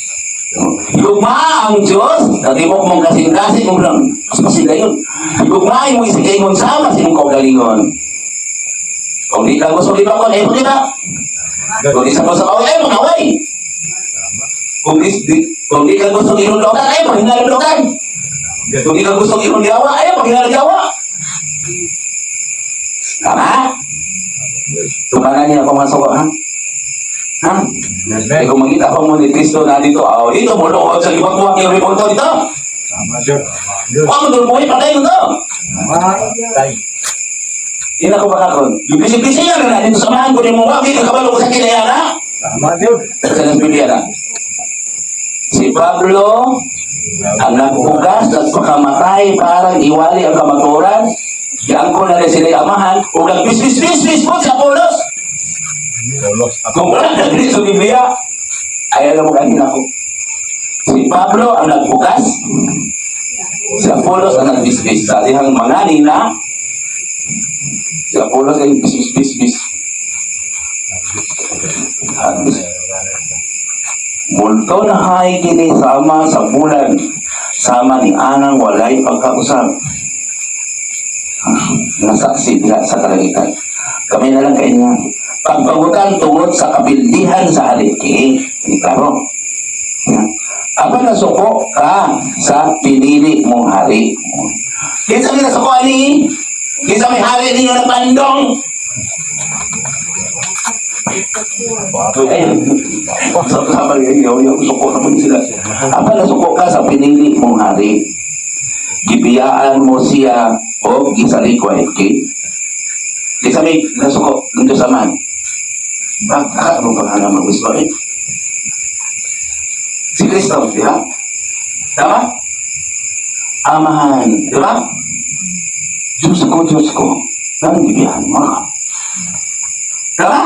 [SPEAKER 1] Higugma ang Diyos, natibok mong kasing-kasing mong lang. Mas pasila yun. Higugma mo isigay mong sama sa imong kaugalingon. Kung di ka gusto libakon, eh, di ba? Kung di sa gusto kaway, eh, makaway.
[SPEAKER 2] Tama.
[SPEAKER 1] Kung di ka gusto inundokan, eh, maghingalundokan. Kung di ka gusto inundiawa, eh, maghingalundiawa. Tama? Tumanan niya ako mga suko, ha? Ha?
[SPEAKER 2] Amen.
[SPEAKER 1] Eh, kung makita ko mo ni Kristo na dito, oh, dito mo loob sa ibang kuha kay Revolto dito.
[SPEAKER 2] Tama, Diyos. Tama, Diyos.
[SPEAKER 1] Huwag mo doon patay mo to.
[SPEAKER 2] Tama. Tay.
[SPEAKER 1] Hindi na ko makakon. Yung bisi-bisi nga na dito, samahan ko ni mo, wag ka kabalo ko sa kinayana.
[SPEAKER 2] Tama, Diyos.
[SPEAKER 1] Sa nas Biblia na. Si Pablo, ang naghugas at pakamatay parang iwali ang kamaturan, giangko na rin sila amahan, o nagbis-bis-bis-bis po si Apolos.
[SPEAKER 2] Solos.
[SPEAKER 1] Kung wala na rin sa Biblia, ay alam mo kanina ko. Si Pablo ang nagbukas, si Apolos ang nagbisbis. Sa dihang mga nila, si Apolos ay bisbis-bisbis. Hagbis. Multo na hay kini sama sa bulan, sama ni anang walay pagkausap. Nasaksi diha sa kalangitan. Kami na lang kay niya. Pagbagutan tungod sa kabildihan sa hari. Okay, ini klaro. Ya. Apa nasuko ka sa pinili mong hari? Kinsa may nasuko ani? Kinsa may hari ninyo na pandong? Ay, sa sama yung yung suko na po sila. Apa nasuko ka sa pinili mong hari? Gibiyaan mo siya o gisalikway. Okay? Kinsa may nasuko ng Diyos Amahan? Bakit mo pag mag-whisper eh? Si Kristo, di ba? Tama? Amahan, di ba? Diyos ko, Diyos ko, parang gibiyahan mo ako. Tama?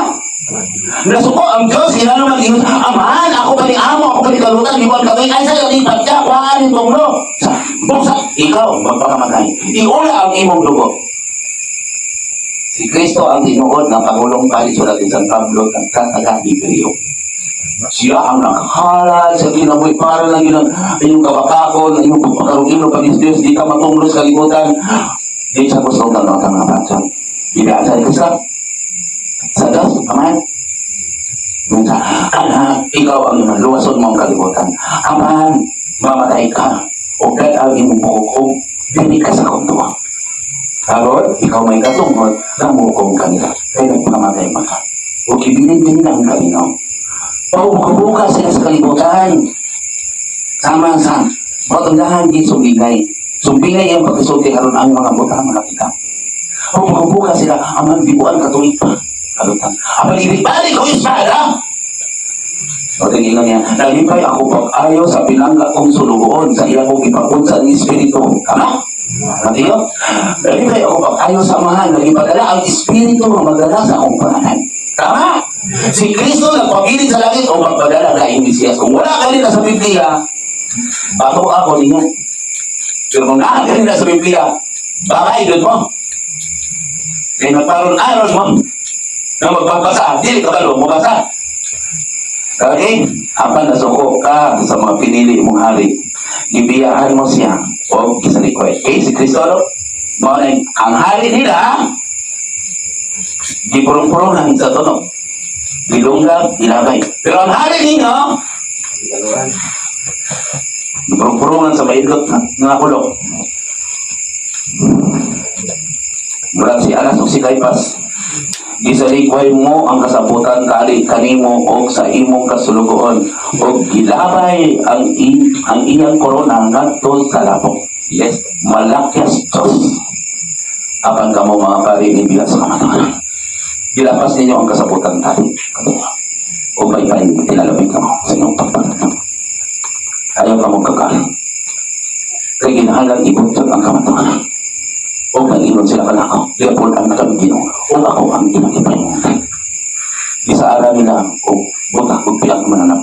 [SPEAKER 1] Nasuko ang Diyos, inano mag ingon, Amahan, ako ba ni amo, ako ba ni kalutan, iwan kami, ay sa'yo, di pagka, kuhaan itong no. Sa, buksa, ikaw, magpakamatay. Iula ang imong dugo. Si Kristo ang tinuod ng Pangulong Palisod at San Pablo, taga-Biblio. Siya ang naghalad sa kinabuhi para lang yun ang iyong kabakakon, ang iyong pagpakarugilo pag Diyos, di ka matunglo sa kalibutan. Di sa gusto ng notang nga batson. Bibiyaan sa Diyos ka. Sa Diyos, Aman. Minsan, anak, ikaw ang imong luwason mo ang kalibutan. Aman, mamatay ka. O gad ang imong buhok o dili ka sa kontuwa. Karon, ikaw may katungod, namukom kanila. Kaya nagpamatay man ka. O gibilin din nila ang kalinaw. Paubuka sila sa kalibutan. Sama sa batundahan din sumbingay. Sumbingay ang pagkasulti aron ang mga buta mga kita. Paubuka sila, aman bibuan katuig pa. Kalutan. Apan ibig-balik ko espada! O tingin niya, nalipay ako pag-ayo sa pinangga kong sulugoon sa iya kong ipapunsa ng Espiritu. Tama? Matiyo? Nalipay ako pag-ayo sa Amahan, nagipadala ang Espiritu nga magdala sa akong pangalan. Tama? Si Kristo nagpabilin sa langit o magpadala na yung Mesiyas. Kung wala ka rin sa Biblia, bago ako ninyo. Pero kung naa ka rin sa Biblia, babay doon mo. Kaya magparoon-aron mo na magbabasa, dili ka balo, mabasa. Okay? Apan nasuko ka sa mga pinili mong hari. Gibiyaan mo siya o gisalikoy. Okay, si Kristo, no? Mao na ang hari nila, gipurong-purungan sa tunog. Gilunggag, gilabay. Pero ang hari ninyo, gipurong-purungan sa maidlot na nga kulong. Murag si Anas o si Caipas, gisalikway mo ang kasabutan kali kanimo og sa imong kasulugoon og gilabay ang iyang korona ngadto sa labong. Yes, malakyas Diyos. Apan kamo mga pari ni bilang sa kamatayon. Gilapas ninyo ang kasabutan kali kanimo. O may pay tinalabing kamo sa inyong pagpagatan. Ayaw kamo kakali. Kay ginahanglan ibuntag ang kamatayon. O nag-ingon sila kanako, Leopold ang kami Ginoo, o ako ang ginakipay mong. Gisaara nila o buta kung piyak mananap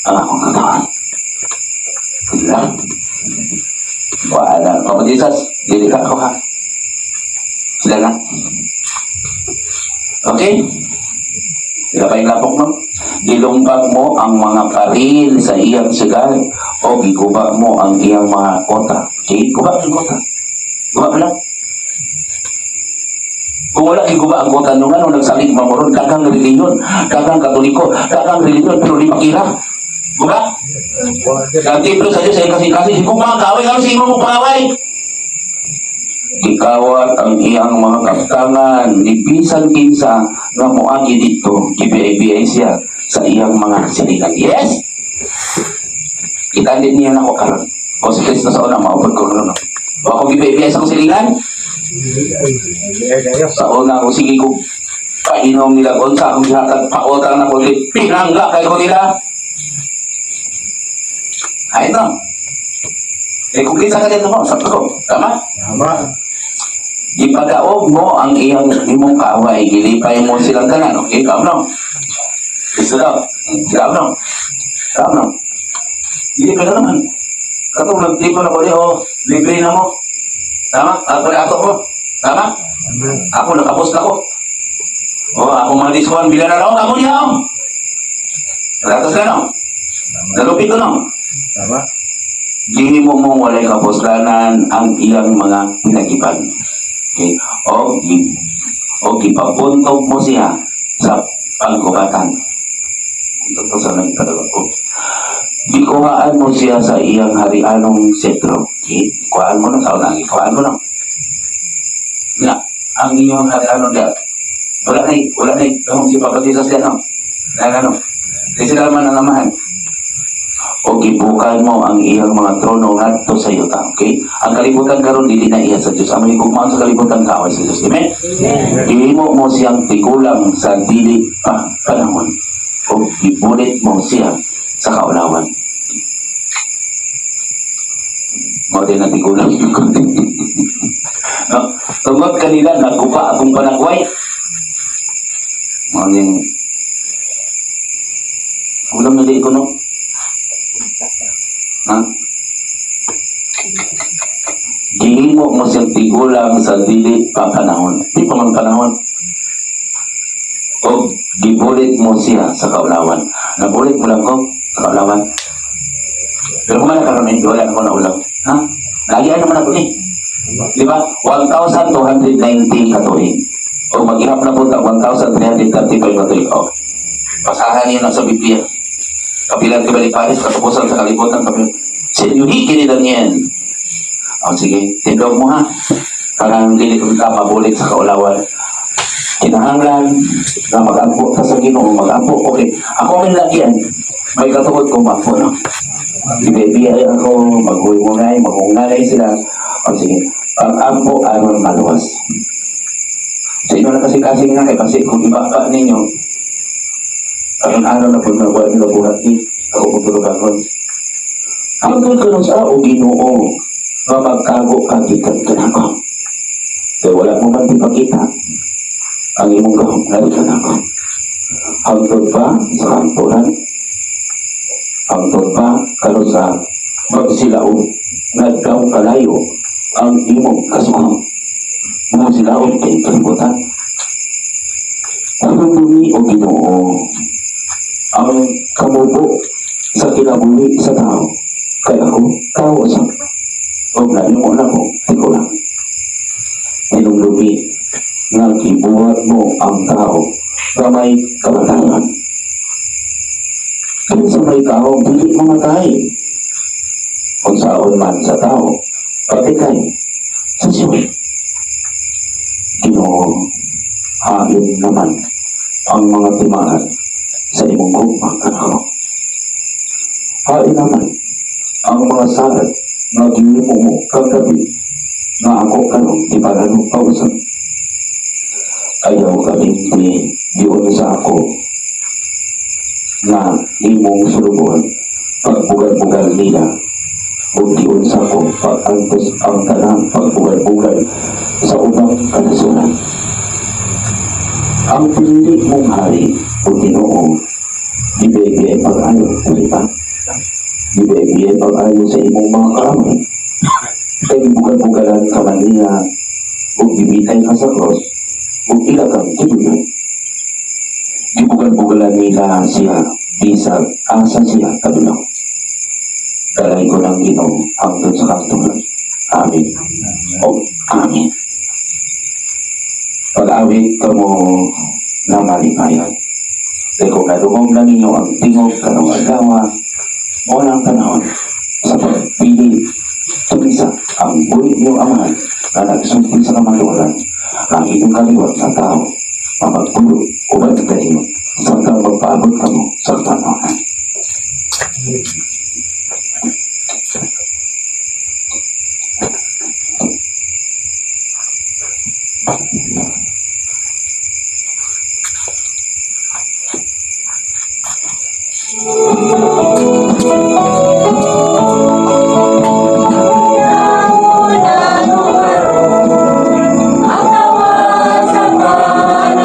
[SPEAKER 1] ang akong katawan. Sila. Wala. Papa Jesus, dili ka ako ha. Sila na. Okay? Sila pa yung lapok, no? Gilumbag mo ang mga paril sa iyang syudad o giguba mo ang iyang mga kota. Okay? Guba ang kota. Guba ka lang. Kung wala giguba ang kota nung ano, nagsalig mamoron, daghang reliyon, daghang Katoliko, daghang reliyon, pero di makira. Guba? Ang templo sa Diyos ay kasi-kasi, kung mga kaaway, ano sa imo mo pangaway? Gikawat ang iyang mga kaptangan ni bisan kinsa nga moagi dito, gibiay-biyay siya sa iyang mga silingan. Yes! Kita din niya nako karon. O si Kristo sa una, maupod ko ron. O ako gibiay-biyay sa akong silingan, sa una ko sige ko painom nila kung sa akong gihatag pautang na ko pinangga kay ko nila. Ay ito. Eh kung kinsa ka dito mo, sa ko. Tama?
[SPEAKER 2] Tama.
[SPEAKER 1] Gipagaog mo ang iyang imong kaaway, gilipay mo silang tanan. Okay, kaam no? Isa daw. Kaam no? Kaam no? Gilipay ka naman. Katong nagtipo na ko di, oh, libre na mo. Tama? Ako na ato ko. Tama? Ako nakapos na ko. Oh, ako mga discount, bila na raw, kamo niya, oh. Nagatos na, no? Nalupit ko, no?
[SPEAKER 2] Tama.
[SPEAKER 1] Gihimo mong walay kapuslanan ang iyang mga hinagipan. Okay? O gipabuntog mo siya sa pagkubatan. Ito sa nagpadala ko. Gikuhaan mo siya sa iyang harianong sentro. Okay? Gikuhaan mo na sa unang gikuhaan mo na. Nga, ang iyong harianong diya. Wala na, kung si Papa Jesus yan, no? Dahil ano, kasi sila man ang amahan. O gibukan mo ang iyang mga trono ngadto sa yuta. Okay? Ang kalibutan karon dili na iya sa Dios. Ang mahigugmaon sa kalibutan kaaway sa Dios. Amen? Gihimo mo siyang tigulang sa dili pa panahon. O gibulit mo siya sa kaulawan. Mao din ang tigulang. No? Tungod kanila, nagguba akong panagway. Mao ning ulam na di ko, no? Ha? Gihimo mo siyang tigulang sa dili pa panahon. Di pa man panahon. O gibulit mo siya sa kaulawan. Nabulit mo lang ko sa kaulawan. Pero kung man karon, hindi, wala na ko naulaw. Ha? Naagian naman ako ni. Di ba? 1,290 katuig. O maghirap na po ta, 1,335 katuig. O, basahan niyo na sa Biblia. Kapilan ka ba ni Paris, katapusan sa kalibutan, kapilan. Sinyuhi kini lang yan. O sige, tindog mo ha. Parang dili ko ka mabulit sa kaulawan. Kinahanglan na mag-ampo ka sa Ginoo, mag-ampo. Okay, ako ang lagyan. May katuod kong mapo, no? Ibibiyay ako, maghumunay, maghunganay sila. O sige, pag-ampo aron maluwas. Sa inyo na kasi kasi nga kay kasi kung iba pa ninyo, aron araw na po na buhat nila buhat ni ako po tulugagon. Hangtod ko nung sa o Ginoo, nga magkago ka gikan kanako. Kaya wala mo man ipakita ang imong gahom nalikan ako. Hangtod pa sa kampuran, hangtod pa karon sa magsilaob nagdaw kalayo ang imong kasuko. Mo silaob kay kalibutan. Ano bumi o Ginoo ang kamubo sa kinabuhi sa tao? Kay ako, tao sa o mo na ko, tigulang. Hinumdumi nga gibuhat mo ang tao nga may kamatayan. Kung sa may tao, dili mamatay. Kung saon man sa tao, patikay sa siya. Ginoo, hain naman ang mga timaan sa imong gugma kanako. Hain naman ang mga salat nga gihimo mo kagabi nga ako karon giparano pausap. Ayaw kalimti giunsa ako nga imong sulubon pagbugal-bugal nila ug giunsa ko pag-antos ang tanang pagbugal-bugal sa ubang kanasuran. Ang pinili mong hari o Ginoo, gibebe ay pag-ayo, dili ba? Gibebe ay pag-ayo sa imong mga kaaway. Kay gibugal-bugalan ka man niya ug gibitay ka sa cross ug ila kang gidulan. Gibugal-bugalan nila siya bisag asa siya kadulaw. Dalay ko ng Ginoo hangtod sa kamatuoran. Amen. O amen. Pag-awit kamo na malipayan. Kaya kung nadungog na ninyo ang tingog karong adlaw, mo ang panahon sa pagpili kinsa ang buhi niyo amahan na nagsulti sa kamatuoran, ang inyong kaliwat na tao na magpuyo uban kanino samtang magpaabot kamo sa panahon.
[SPEAKER 3] Ang tawag sa panahon,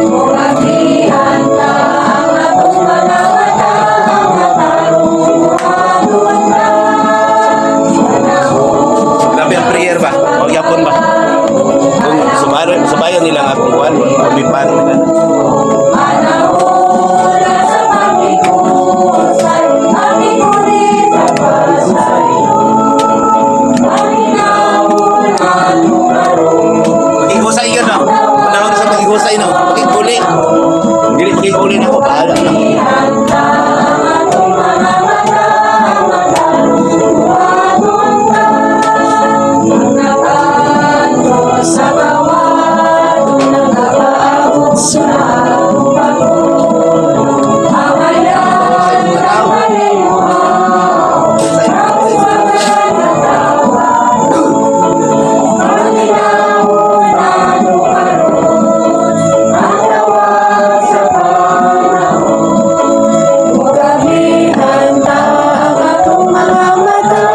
[SPEAKER 3] Mugablihan ta ang atong mga mata, ang matarungan ta. Panahon.
[SPEAKER 4] Grabe ang prayer ba? O yapon ba? Kung subayon, subayon nila ang akong kuan, pamipan nila.
[SPEAKER 3] Panahon na sa paghikusay, pagkuri sa pasayo. Pahinahon ato karon.
[SPEAKER 4] Maghihusay yun, no? Panahon sa maghihusay, no? Maghihuli. Dili maghihuli na ako, bahala na.
[SPEAKER 3] Handa ang atong mga mata, matarungan ta. Ang nakanto sa bawat nagapaabot sa atong pagtulong. Amayan ang malimuhaw, ang mga Pahinahon ato karon, ang tawag sa panahon. Mugablihan ta ang atong mga mata,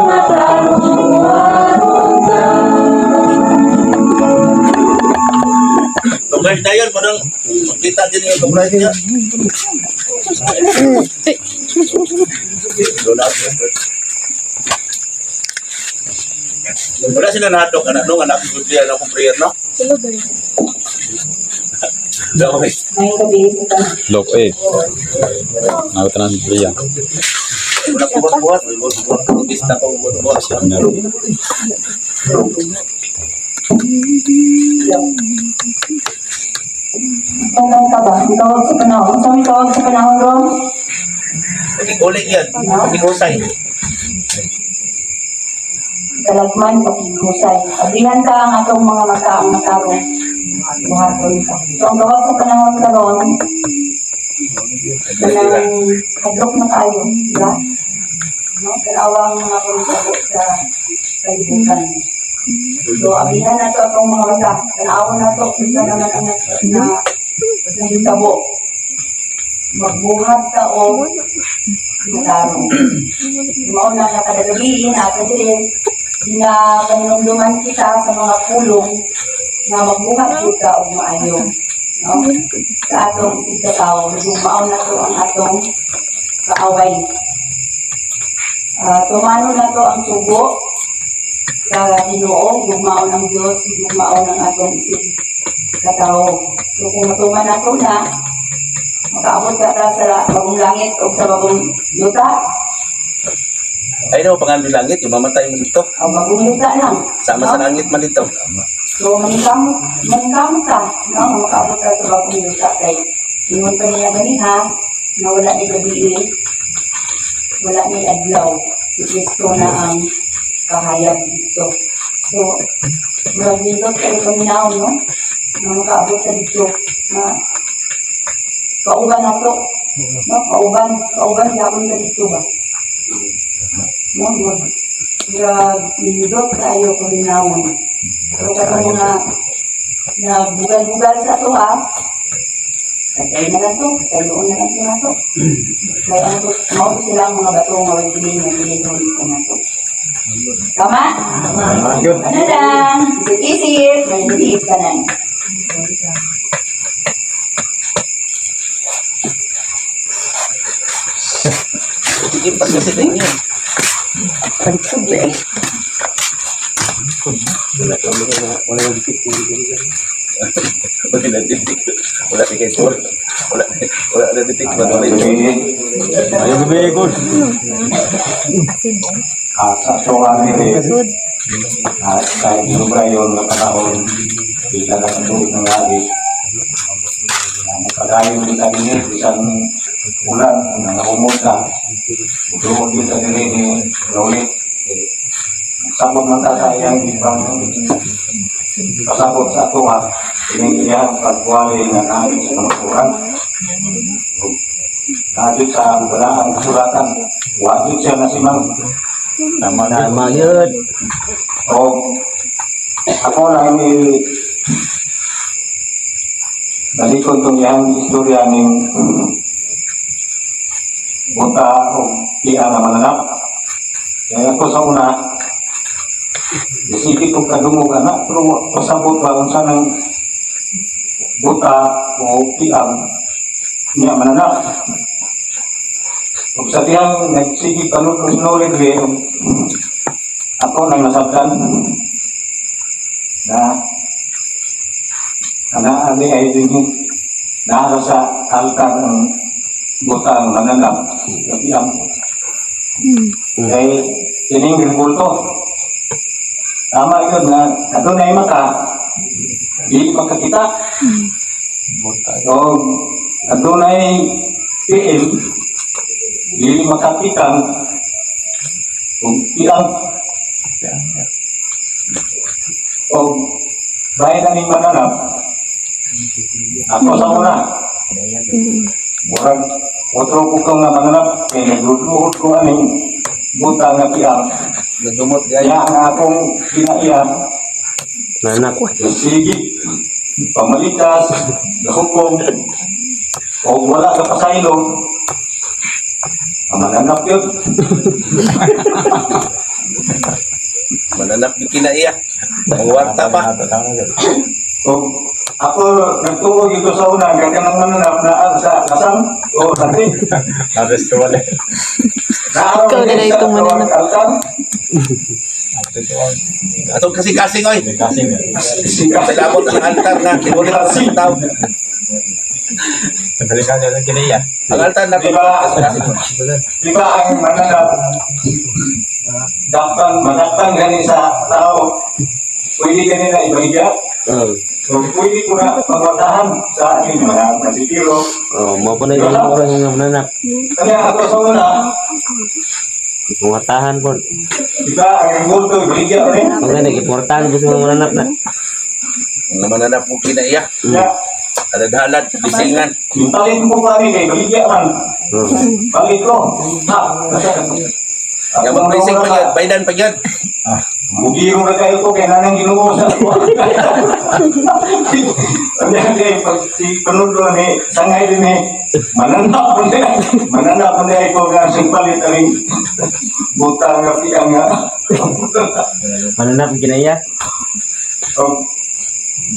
[SPEAKER 3] matarungan ta.
[SPEAKER 4] Tunggal na yun, parang makita din yung tunggal niya. Wala sila nahadlok, anak, no? Anak, Biblia na akong prayer, no?
[SPEAKER 3] Ngayong gabi sa tanan.
[SPEAKER 5] Lock eh. Nawatan ang Bria.
[SPEAKER 4] Wala ko buhat-buhat. Imbis na ko buhat-buhat.
[SPEAKER 5] Siya na.
[SPEAKER 3] Tawag ka ba? Tawag sa panahon. Sa may tawag sa panahon, Ron?
[SPEAKER 4] Pagiguli yan. Pagighusay.
[SPEAKER 3] Talagman, pakighusay. Abrihan ka ang atong mga mata ang matarong. Buhaton ka. So, ang tawag sa panahon karon, kanang hadlok na kayo, di ba? No? Tanawa ang mga pagkabo sa kalibutan. So, abrihan na to atong mga mata. Tanawa na to kung saan naman ang na nahitabo. Magbuhat ka o matarong. Mao na nga kada gabi na President, ginapanumduman kita sa mga pulong na magbuhat jud ka og maayo. No? Sa atong isig ka tawo, mao na to ang atong kaaway. Tumano na to ang sugo sa Ginoo, gugmaon ang Dios, gugmaon ang atong isig katawo. So kung matuman nato na, makaabot ka ta sa bagong langit o sa bagong yuta,
[SPEAKER 4] Ay daw, pangalan langit. Yung mamatay mo dito.
[SPEAKER 3] o bagong yuta lang.
[SPEAKER 4] Sama sa langit man dito.
[SPEAKER 3] So, maningkamot, maningkamot ka, no? Makaabot ka sa bagong yuta kay ingon pa niya ganiha na wala ni gabi, wala ni adlaw. Si Kristo na ang kahayag dito. So, murag nindot kayo paminaw, no? Na makaabot sa dito na kauban na to. No? Kauban, kauban gapon sa dito ba? No? Murag, murag nindot kayo paminawon. So, katong mga nagbugal-bugal sa ato ha, patay na lang to, saluon na lang to na to. Kaya ano to, mao to sila ang mga bato nga way bilin nga bilin ko na to. Tama?
[SPEAKER 2] Tama yun.
[SPEAKER 3] Ano lang, isip-isip, may nag-iis tanan.
[SPEAKER 4] Sige, pagkasin ninyo. Wala yung dikit. Wala na dikit. Wala kay Tor. Wala wala na dikit. Wala na dikit.
[SPEAKER 2] Ayaw gabi, good.
[SPEAKER 6] Sa soka nila, kahit sobra yun na panahon, kita na ang tubig ng langit. Pagayon kita din isang ulan na nakumuta. Duod kita din ni Loli. Eh, sabot man ta sa iyang ibang pasabot sa ato ha. Ining iyang pagwali nga namin sa kamaturan. Nadyo sa balaang kasulatan. Wajud siya na si Mang.
[SPEAKER 2] Tama Tama yun.
[SPEAKER 6] O, ako lang ini balikon tong iyang istorya ning buta o iya nga mananap. Kaya ako sa una, sige kong kadungog anak, pero pasabot ba unsa ng buta o piyang niya mananap. Ug sa dihang nagsige panunod diri, ako nang nasabtan na ana ani ay dinhi naa sa altar ang buta ang mananap ang kay kining rebulto. Tama yun na adunay mata dili makakita o adunay PM dili makakita ug ilang o bahay na ning mananap. Ako sa una, murag otro ko ka nga mananap kay nagluhod ko aning buta nga piyang.
[SPEAKER 4] Nagumot gaya.
[SPEAKER 6] Kaya nga akong kinaiya,
[SPEAKER 7] Nanak.
[SPEAKER 6] sige pamalikas hukom o wala ka pasaylo ang mananap yun.
[SPEAKER 4] Mananap yung kinaiya. Ang warta pa.
[SPEAKER 2] Tama yun.
[SPEAKER 6] O ako nagtuo gyud ko sa una kay kanang mananap naa sa kasam o sa ting.
[SPEAKER 2] Naresto wala.
[SPEAKER 6] Naaraw
[SPEAKER 8] Ikaw na
[SPEAKER 6] sa
[SPEAKER 8] itong mananap.
[SPEAKER 6] altar.
[SPEAKER 4] Atong kasing-kasing oy.
[SPEAKER 2] Kasing.
[SPEAKER 4] Salamat ang altar nga kinulit ang tao.
[SPEAKER 2] Balikan niya lang kinaya.
[SPEAKER 4] Ang altar na
[SPEAKER 6] Di ba? Di ba ang mananap dakpan, madakpan gani sa tao, pwede kanila ibaligya?
[SPEAKER 7] Oh,
[SPEAKER 6] So, pwede ko na pagwatahan sa aking mga masitiro.
[SPEAKER 7] oh, mo po na yung oras nga mananak.
[SPEAKER 6] Kaya ako sa una,
[SPEAKER 7] Pumatahan po.
[SPEAKER 6] di ba ang multo ibaligya ulit?
[SPEAKER 7] Ang gani, gipurtahan po sa mga mananak na.
[SPEAKER 4] Mga mananap mo kinaiya.
[SPEAKER 6] Ya,
[SPEAKER 4] Halad-halad, bisingan.
[SPEAKER 6] yung palit ko pa rin kay baligya man.
[SPEAKER 7] Oh.
[SPEAKER 6] Palit ko. Ha,
[SPEAKER 4] Nga mag-blessing pa yan, baydan pa yan.
[SPEAKER 6] Mugiro na kayo ko kay nanang Ginoo sa ako. Sabi niya kay pag si panundo ni sangay din ni mananap po niya. Mananap po niya ko nga sing palit aning butang nga piyang nga.
[SPEAKER 7] Mananak ang kinaya.
[SPEAKER 6] So,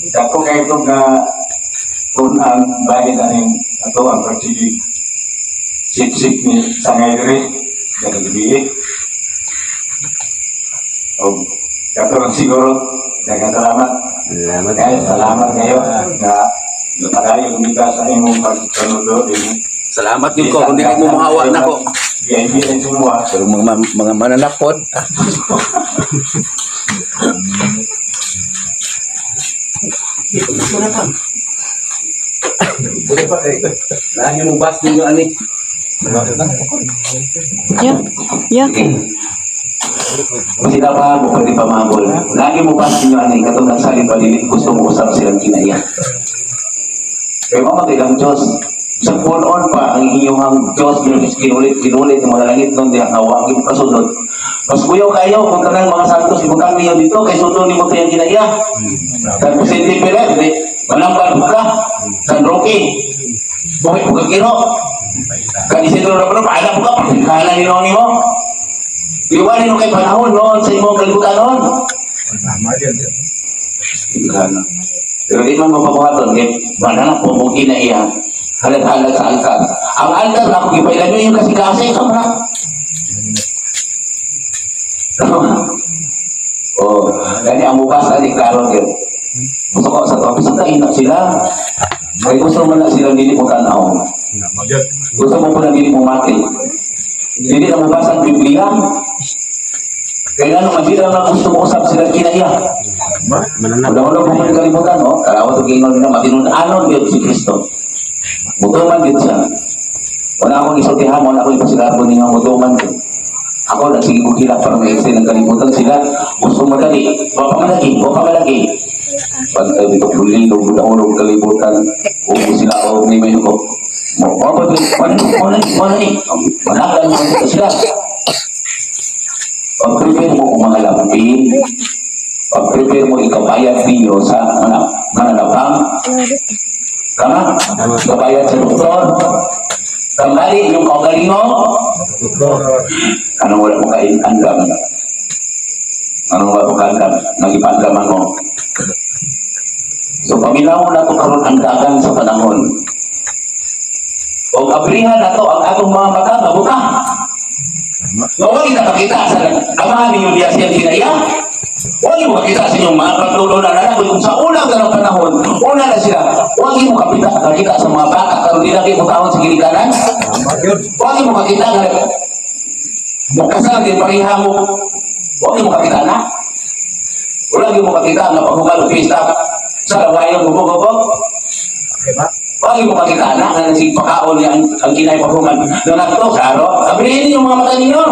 [SPEAKER 6] dako kay ko nga kung ang bahin aning ato ang pagsigi sip-sip ni sangay diri kada gabi. O, kato lang siguro. Daghang salamat.
[SPEAKER 7] Salamat.
[SPEAKER 6] Guys, salamat kayo nga napadayon lumita sa imong pagpanundo din.
[SPEAKER 4] Salamat yun ko, kung di mo mahawa na ko.
[SPEAKER 6] VIP na semua.
[SPEAKER 4] Pero mga mananapod, lagi mo bas ninyo ani.
[SPEAKER 3] Yeah. Yeah.
[SPEAKER 1] Sila pa mo pwede pamabol. Lagi mo bas ninyo ani katong nagsalin pa dili gusto mo usap silang kinaya. Kaya mo ilang Diyos. Sa full on pa ang inyong Diyos kinulit kinulit ng mga langit nun diha nga wa gyud kasunod. Mas kuyaw kayo kung tanang mga santos ibutang niyo dito kay sundon nimo tayang kinaya. Kan Vicente Perez, di manambal ka. San Roque, buhay mo kagiro. Kan Isidro Labrador, paalam mo ka, pagkala nino nimo. Iwanin mo kay panahon noon sa imong kalibutan noon.
[SPEAKER 2] Tama yun.
[SPEAKER 1] Gana. Pero di man mapabuhaton, kay mananap po mo kinaiya. Halat-halat sa altar. Ang altar na kung ipailan nyo yung kasi-kasi, ikaw na. Tama. Oh, gani ang bukas ani klaro gyud. Gusto ko sa to, gusto tayo na sila. Kay gusto mo na sila dili mo tanaw.
[SPEAKER 2] Tama yun.
[SPEAKER 1] Gusto mo po na dili mo mati. Dili na mo basa ang Biblia. Kaya nga naman, di na lang gusto mo usap sila kinaiya.
[SPEAKER 7] Mananak.
[SPEAKER 1] Wala wala po man kalimutan, no? Karawa ito kingon nila, matinunanon yun si Kristo. Mutuman yun siya. Wala akong isultihan, wala akong ipasilabo niya, mutuman yun. Ako, nagsige ko kilak para may ng kalimutan sila. Gusto madali, wala pa malagi, wala pa malagi. Pag kayo dito, lulilog, ulog kalibutan, ubo sila, o may may ko. Mo, o, wala, wala, wala, wala, wala, wala, sila. Pag-prepare mo kung mga lampin, pag-prepare mo ikabayad ninyo sa mga mananapang, tama? Ikabayad sa doktor, kambali inyong kaugalingon, anong wala mo kain andam? Anong wala mo kaandam? Nagipandaman mo. So, paminaw na ito karon ang dagan sa panahon. O abrihan na to ang atong mga mata, mabuta. Huwag kita pakita sa amahan ninyo diya siyang kinaya. Huwag mo makita sa inyong mga pagtulo na anak kung sa unang ganang panahon, una na sila, huwag mo kapita, kakita sa mga bata, karon di lagi mo taon sa ginikanan. Huwag mo makita nga mukasal kay pareha mo. Huwag mo makita na. Wala mo makita nga paghugal og pista sa lawayon gubog-gubog. Huwag mo makita na nga nagsigpakaon niya ang kinay paghuman. Nanagto, klaro, abrihin ninyo mga mata ninyo.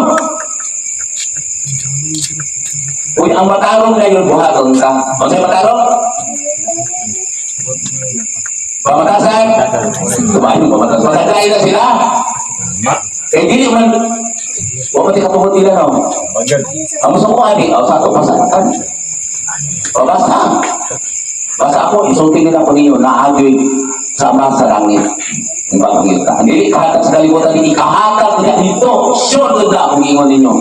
[SPEAKER 1] Uy, ang matarong na yun, buhaton ka. Unsay matarong? Pamatasan? Kumain mo, pamatasan. Pagkakain na sila. Kaya dili man, wa man ti nila, no?
[SPEAKER 2] Tama yun.
[SPEAKER 1] Ang gusto ko, ani, oh, sa ato, pasakan. Pabasa. Basta ako, isulti nila ko ninyo, naagyoy sama sa langit. Ang pangangita. Hindi kahatag sa kalibutan, hindi kahatag niya dito. Sure na akong ingon ninyo.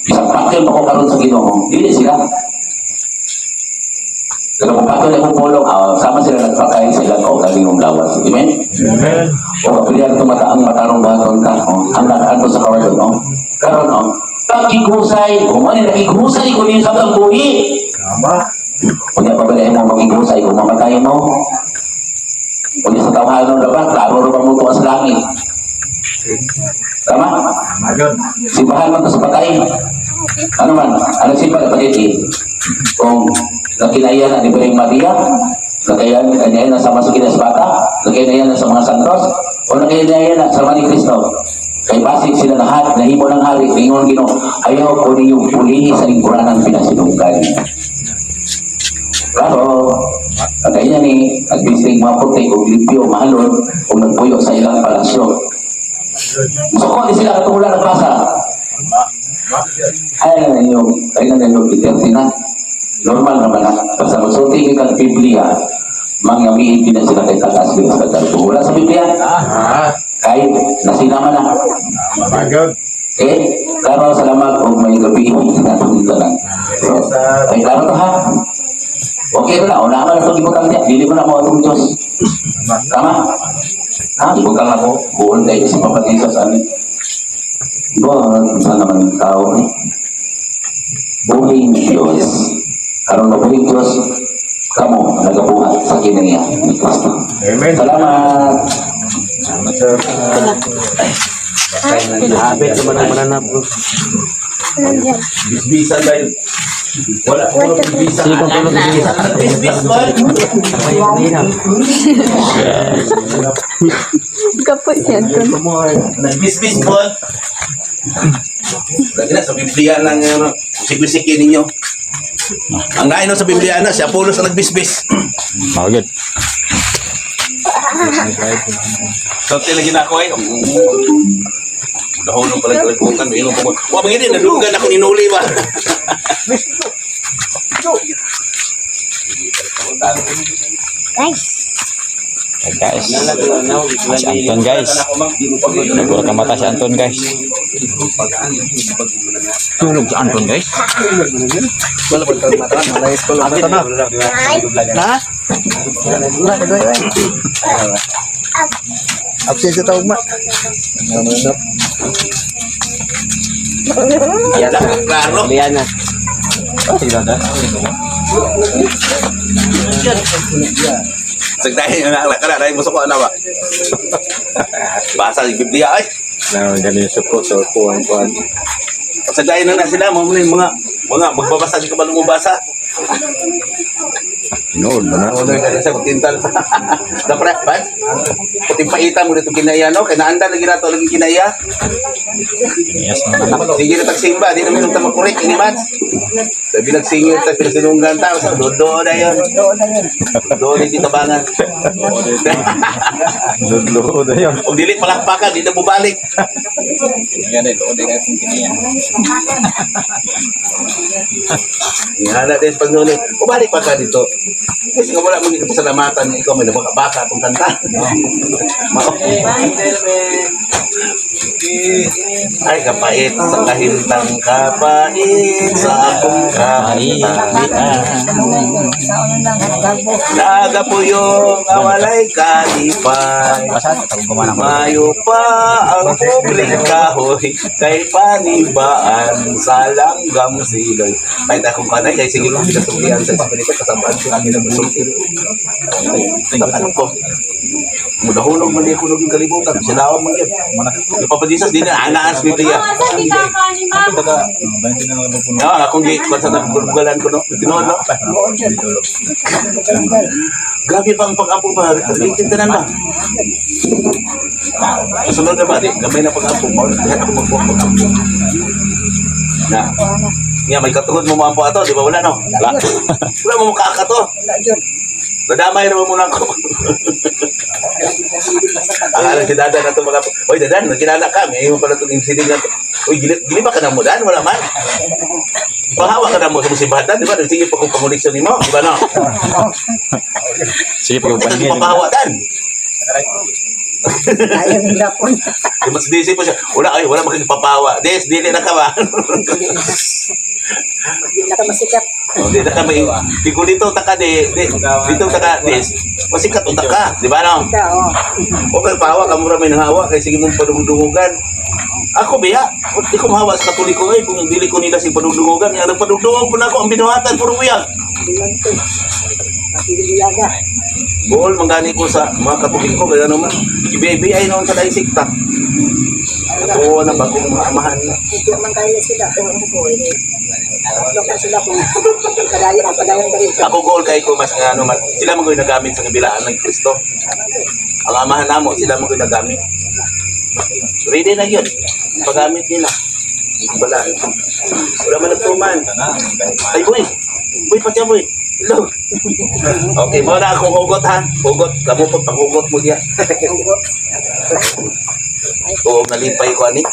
[SPEAKER 1] Isang patyon pa ko karon sa Ginoo. Dili sila. Pero kung patyon akong pulong, sama sila nagpakain sa ilang kaugalingong lawas. Amen?
[SPEAKER 2] Amen.
[SPEAKER 1] O kapilian ito mata ang matarong baton ka. Oh, ang lakaan to sa kawayon. Oh. Karon, oh. Pakighusay, kung ano nakighusay ko niyo sa buhi.
[SPEAKER 2] Tama.
[SPEAKER 1] Kunya pabalayan mo makighusay kung mamatay mo. Kunya sa tawhanon na ba, klaro ra ba mo tuwa sa langit. Tama?
[SPEAKER 2] Tama yun.
[SPEAKER 1] Simbahan man to sa patay. Ano man? Ano simba na pagiti? Kung nakinaya na ni Bireng Maria, nakayan kanya na sa masukin sa bata, nakayan na sa mga santos, o nakayan na sa mga ni Kristo. Kay basig sila lahat, nahimo ng hari, ningon Ginoo, ayaw ko ninyong pulihi sa lingkuran ng pinasinunggan. Klaro, kagaya ni, nagbisig mga puti o limpyo, mahalon, o nagpuyo sa ilang palasyo. Suko di sila katong wala nagbasa. Ay na yung, ay na yung Duterte na. Normal naman na. Basta magsulti ka kang Biblia, mangyamiin din na sila kay tatas sila sa tagal. Wala sa Biblia,
[SPEAKER 2] Ah.
[SPEAKER 1] kahit nasinaman na.
[SPEAKER 2] Tama yun.
[SPEAKER 1] Okay? Klaro, salamat o may gabi sa atong tanan. So, ay klaro to ha. Okay na, una man itong ibutang niya. Dili ko na mo atong Diyos. Tama? Ha? Ibutang ako. Buon kayo sa papatisa sa amin. Ba, saan naman yung tao eh? Buhing Diyos. Karon na buhing Diyos, kamo nagabuhat sa kinaniya ni Kristo.
[SPEAKER 2] Amen.
[SPEAKER 1] Salamat!
[SPEAKER 2] Tama, sir.
[SPEAKER 7] Hapit naman ang mananap bro.
[SPEAKER 4] Bisbisan dahil. Wala ko ng bisbisan.
[SPEAKER 7] Sige kung tulog sige.
[SPEAKER 4] Bisbis man.
[SPEAKER 8] Kapoy si Anton.
[SPEAKER 4] Nagbisbis po. Lagi na sa Biblia ng ano, sik-sikin ninyo. Ang lain sa Biblia na, si Apollos ang nagbisbis.
[SPEAKER 5] Mao gid.
[SPEAKER 4] Sulti lagi na ako eh. Dahon pala kalibutan, may ilong ko. Wa bangin nadugan ako ninuli ba.
[SPEAKER 5] Okay, guys. Si Anton guys. Nagura ka mata si Anton guys. Tulog si Anton guys.
[SPEAKER 2] Absent sa tawag ma.
[SPEAKER 4] Klaro.
[SPEAKER 7] Lian na.
[SPEAKER 4] Sagdahin na lang kana dahil mo ko ana ba. Basa sa Biblia ay.
[SPEAKER 5] Na galing suko sa kuan kuan.
[SPEAKER 4] Sagdahin na na sila mo mga mga magbabasa di ka ba lumabasa?
[SPEAKER 5] Tinuod na.
[SPEAKER 4] Ano na sa tintal. Dapat ba? Puting paitan mo dito kinaya no kay naanda lagi nato lagi kinaya.
[SPEAKER 5] Yes man.
[SPEAKER 4] Sige na tagsimba, di namin ta makurek ini match. Sabi nagsingil ta pinasinunggan ta sa dodo na yon. Dodo ni tabangan.
[SPEAKER 5] Dudlo na yun.
[SPEAKER 4] Og dili palakpakan, di na bubalik.
[SPEAKER 5] Yan eh, doon din akong kinaya.
[SPEAKER 4] Ngana din pag nuli. Bubalik pa ka dito. Kasi nga wala mo gid pasalamatan ikaw may nabaka-baka atong kanta. Mao. Ay kapait sa kahintang kapait sa akong kahintang. Nagapuyo nga walay kalipay.
[SPEAKER 5] Basa tawag ko man ako.
[SPEAKER 4] Mayo pa ang pobreng kahoy kay panibaan sa langgam siloy. Kahit akong kanay, kay sige kong pinasulian sa espiritu, kasamaan ko kami ng musulti. Ano ko? Mudahulog man di kulog yung kalibutan. Silawan man yun. Yung Papa Jesus, di na anaan sa Biblia. No, akong gi kung sa nagbugalan ko no. Tinuod no. Grabe pa ang pag-apo ba? Related tanan ba? Kasunod na ba? Di, gamay na pag-apo. Mao na ako magpag-apo. Na. Nga, may katuhod mo mga po ato, di ba? Wala no?
[SPEAKER 5] Wala.
[SPEAKER 4] Wala mo mukha to. Nadamay naman muna ako. Akala si Dadan na ito mga... Uy, Dadan, nagkilala ka. May mo pala itong MC nga. Uy, gili, gili ba ka na mo, Dan? Wala man. Pahawa ka na mo sa musibatan, di ba? Sige pa kung panguliksyon ni mo, di ba no?
[SPEAKER 5] Sige, pagpapaningin.
[SPEAKER 4] Papahawa, Dan.
[SPEAKER 3] Kaya ng gapon.
[SPEAKER 4] Di mas busy po siya. Wala, ay, wala makikpapawa. Des, dili na ka ba?
[SPEAKER 3] Di na ka masikat.
[SPEAKER 4] Oh, di na ka may di ko dito ta ka di dito ta ka this. Masikat unta ka, di ba no?
[SPEAKER 3] Ka, oh.
[SPEAKER 4] Okay, pahawa ka mura may nahawa kay sige mong padungdungugan. Ako biya, di ko mahawa sa Katoliko eh kung dili ko nila si padungdungugan. Ang padungdungog po na ako ang binuhatan puro buyag.
[SPEAKER 3] Bilante. Mapilibuyaga.
[SPEAKER 4] Buol manggani ko sa mga Katoliko kaya naman ibibigay noon sa laing sikta. Oo na bagong mga amahan na.
[SPEAKER 3] Hindi man kaya sila. Kung ano po, eh. Tatlo ka sila kung padayon, ang padayon ka rin.
[SPEAKER 4] Ako goal kay ko mas nga ano man sila man ko'y nagamit sa kabilaan ng Kristo. Ang amahan namo sila man ko'y nagamit. Ready na yun. Paggamit nila. Wala. Wala man nagtuman. Ay boy. Boy pati boy. Hello. Okay, mo na akong hugot ha. Hugot. Kamu pag panghugot mo diya. Oo, nalipay ko ani.